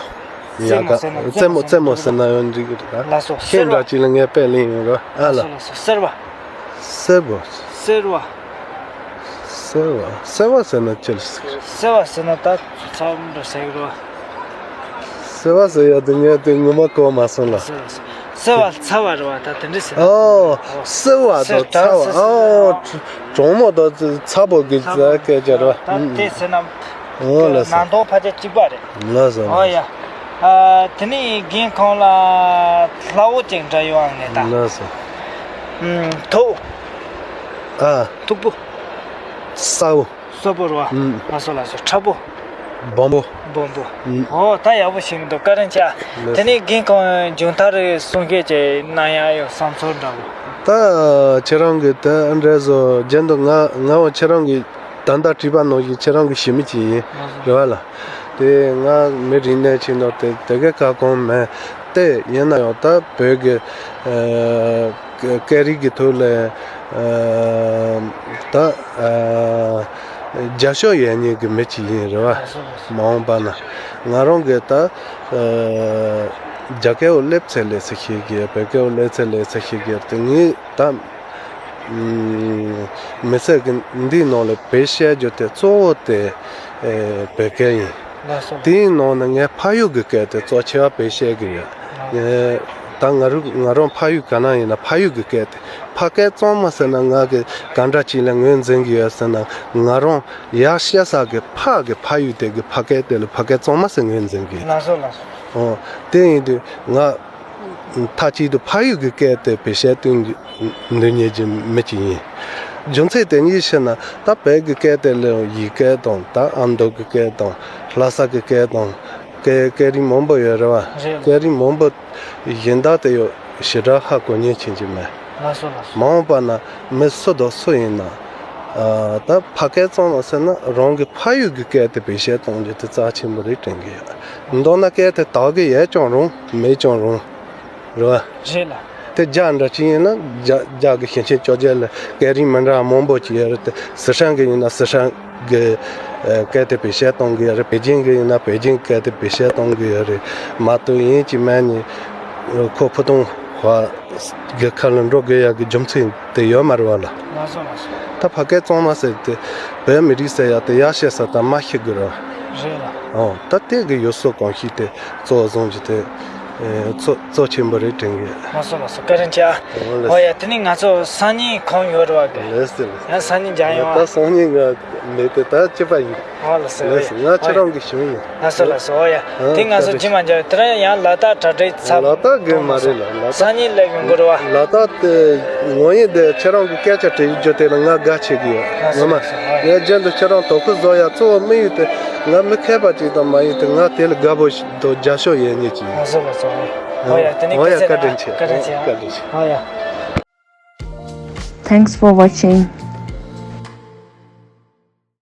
ཡ་ག་རྩེ་མོ་ཟེར་ན་རྩེ་མོ་རྩེ་མོ་ཟེར་ན་ཡང་འགྲིག་གི་རེད་ད། ལགས་སོ། ཁྱེད་འདྲ་ཅིག་ལ་ངས་དཔེ་ལེན་ཡོང་ར་ཨ་ལ། ལགས་སོ་ལགས་སོ། སེར་བ། སེར་བ། སེར་བ། སེར་བ། སེར་བ་ཟེར་ན་ཅི་ལ་ཟེར། སེར་བ་ཟེར་ན་ད་ཚ་བོ་འདྲ་ཟེར་གི་རེད་བ། སེར་བ་ཟེར་ཡ་དེ་ངས་དེ་ངོ་མ་གོ་མ་སོང་ལ། སེར་བ་ཟེར། སེར་བ་ཚ་བ་རེད་བ་ད་དེ་འདྲ་ཟེར། ཨོ། སེར་བ་དང་ཚ་བ་ཨོ། གྲང་མོ་དང་ཚ་པོ་གི་ཚ་སྐད་ཆ་རེད་བ། ད་དེ་ཟེར་ན། ཨོ་ལགས་སོ། ནང་དོན་ཕལ་ཆེར་གཅིག་པ་རེད། ལགས་སོ། ཨོ་ཡ། ཨ། དེ་ནས་རྒན་ཁོང་ལ་སླ་བོ་ཅིག་འདྲ་ཡོང་ངས་ད། ལགས་སོ། ཨུམ། མཐུག་ཨ། མཐུག་པོ། སྲབ་པོ། སྲབ་པོ་རེད་བ། ཨུམ། ལགས་སོ་ལགས་སོ། ཁྲ་པོ། སྦོམ་པོ། སྦོམ་པོ། ཨུམ། ཨོ་ད་ཡག་པོ་ཞིག་འདུག་བཀའ་དྲིན་ཆེ། ལགས་སོ། དེ་ནས་རྒན་ཁོང་མཇུག་མཐར་གསུང་བཤད་ཅིག་གནང་ཡག་ཡོད་བསམ་ཚུལ་འདྲ་བོ། ད་ཁྱེད་རང་གི་ད་ཨ་འདྲ་བཟོ་རྒྱན་དུ་ང་ང་བ་ཁྱེད་རང་གི་ད་ལྟ་བྲིས་པ་ནང་བཞིན་ཁྱེད་རང་གི་ཞི་མི་ཅིག་ཡིན། ལགས་སོ། རེད་བ་ལ། དེ་ང་མི་རིག་གནས་ཆེད་ནོར་དེ་དེ་གའི་ཁ་སྐོང་མེད། དེ་ཡིན་ན་ཡང་ད་བོད་ཀྱི་ཨ་སྐད་རིགས་ཀྱི་ཐོག་ལ་ཨ་ད་ཨ་རྒྱབ་སྐྱོར་ཡོད་མཁན་གྱི་མི་ཅིག་ཡིན་རེད་བ། ལགས་སོ་ལགས་སོ། མ་འོངས་པ་ན་ང་རང་གི་ད་ཨ་རྒྱ་སྐད་བོ་སླེབས་ཚེ་སླེབས་ཚེ་ཤེས་ཀྱི་བོད་སྐད་བོ་སླེབས་ཚེ་སླེབས་ཚེ་ཤེས་ཀྱི་དེ་ངས་ད། མི་ཚེ་གི་འདིའི་ནང་ལ་བེད་སྤྱད་རྒྱུ་དེ་གཙོ་བོ་དེ་ཨེ་བོད་སྐད་ཡིན། ལགས་སོ། དེའི་ནང་ནས་ངས་ཕ་ཡུལ་གྱི་སྐད་དེ་གཙོ་ཆེ་བ་བེད་སྤྱད་ཀྱི་ཡོད། ཨེ་ད་ང་རུ་ང་རང་ཕ་ཡུལ་ག་ན་ཡིན་ན་ཕ་ཡུལ་གྱི་སྐད་དེ་ཕ་སྐད་གཙང་མ་ཟེར་ན་ང་གི་ག་འདྲ་ཅིག་ལ་ངོས་འཛིན་གྱི་ཡོད་ཟེར་ན་ང་རང་ཡར་བཤད་ས་གི་ཕ་གི་ཕ་ཡུལ་དེ་གི་ཕ་སྐད་དེ་ལ་ཕ་སྐད་གཙང་མ་ཟེར་ངོས་འཛིན་གྱི་ཡོད། ལགས་སོ་ལགས་སོ། ཨོ་དེ་ཡིན་དུས་ང་མཐའ་གཅིག་ཏུ་ཕ་ཡུལ་གྱི་སྐད་དེ་བེད་སྤྱད་གཏོང་འདོད་མཁན་གྱི་མི་ཅིག་ཡིན། རྒྱུ་མཚན་དེ་གཉིས་ཕྱིར་ན་ད་བོད་ཀྱི་སྐད་དེ་ལས་ཡིག་སྐད་དང་ད་ཨ་མདོ་གི་སྐད་དང་ལྷ་ས་གི་སྐད་དང་སྐད་སྐད་རིགས་མང་པོ་ཡོད་རེད་བ། རེད། སྐད་རིགས་མང་པོ་གཞན་དག་དེ་ཡོད་ཞེ་དྲག་ཧ་གོ་མཁན་ཕྱིན་གྱི་མེད། ལགས་སོ་ལགས་སོ། མ་འོངས་པ་ན་མི་སུ་དང་སུ་ཡིན་ན་ཨ་ད་ཕ་སྐད་གཙང་མ་ཟེར་ན་རང་གི་ཕ་ཡུལ་གྱི་སྐད་དེ་བེད་སྤྱད་གཏོང་རྒྱུ་དེ་རྩ་ཆེན་པོ་རེད་དྲན་གྱི་ཡོད། མདོར་ན་སྐད་དེ་དག་གི་ཡོད་ཀྱང་རུང་མེད་ཀྱང་རུང་། རེད་བ། རེད་ལ། དེ་རྒྱ་འདྲ་ཅིག་ཡིན་ན་རྒྱ་རྒྱ་གི་ཞིང་ཆེན་བཅོ་བརྒྱད་ལ་སྐད་རིགས་མི་འདྲ་བ་མང་པོ་ཅིག་ཡོད་རེད་དེ། སི་ཁྲོན་གི་ཡིན་ན་སི་ཁྲོན་གི་ཨ་སྐད་དེ་བེད་སྤྱད་གཏོང་གི་ཡོད་རེད། པེ་ཅིང་གི་ཡིན་ན་པེ་ཅིང་སྐད་དེ་བེད་སྤྱད་གཏོང་གི་ཡོད་རེད་མ་གཏོགས་ཡིན་གཅིག་མིན་གཉིས་ཁོ་ཕུ་ཐུང་བ་གི་ཁ་ལ་འགྲོ་དགོས་ཡག་གི་རྒྱུ་མཚན་དེ་ཡོད་མ་རེད་བ་ལ། ལགས་སོ་ལགས་སོ། ད་ཕ་སྐད་གཙང་མ་ཟེར་དེ་བོད་མི་རིགས་ཟེར་ཡག་དེ་ཡར་བཤད་ས་དང་མར་བཤད་དགོས་རེད་བ། རེད་ལ། ཨོ་ད་དེ་གི་ཡུལ་སྲོལ་གོམས་གཤིས་དེ་གཙོ་བོ་བཟུང་རྒྱུ་དེ། གཙོ་གཙོ་ཆེན་པོ་རེད་དྲན་གི། ལགས་སོ་ལགས་སོ། བཀའ་དྲིན་ཆེ་ཨ། ཨོ་ལགས། ཨོ་ཡ། དེ་ནི་ང་ཚོ་སང་ཉིན་ཁོམ་ཡོད་རེད་བ་གི། ལགས་སོ་ལགས། ཡང་སང་ཉིན་མཇལ་ཡོང་ཨ། ད་སང་ཉིན་ང་མེད་དེ་ད་ཅི་པ་ཡིན། ཨོ་ལགས་སོ། ལགས་སོ། ང་ཁྱེད་རང་གི་གཞུང་ཡིན། ལགས་སོ་ལགས་སོ། ཨོ་ཡ། ཨ་དེ་ང་ཚོ་རྗེས་མ་མཇལ་དེ་རིང་ཡང་ལ་དྭགས་གྲ་སྒྲིག་ཚར། ལ་དྭགས་གི་མ་རེད་ལ་ལ་དྭགས། སང་ཉིན་སླེབས་ཡོང་གི་རེད་བ། ལ་དྭགས་དེ་ངོ་ཡིན་དེ་ཁྱེད་རང་གི་སྐད་ཆ་དྲི་རྒྱུ་དེ་ལ་ང་དགའ་ཆེ་གི་ཡོད། ལགས་སོ་ངོ་མ། ལགས་སོ། ཨོ་ཡ། ངས་རྒྱུན་དུ་ཁྱེད་རང་དོ་ཁུར་བཟོ་ཡ་གཙོ་བོ་དམིགས་ཡུལ་དེ་ང་མི་མཁས་པ་ཅིག་དང་མ་ཡིན་དེ་ང་དེ་ལ་དགའ་པོ་ཞིག་དང་རྒྱབ་སྐྱོར་ཡོད་ངེས་ཀྱི་ཡོད། ལགས་སོ་ལགས་སོ། ཨོ་ཡ། དེ་ནི་ཨོ་ཡ། སྐད་ཆ་བཀའ་དྲིན་ཆེ། བཀའ་དྲིན་ཆེ། བཀའ་དྲིན་ཆེ། ཨོ་ཡ། Thanks for watching.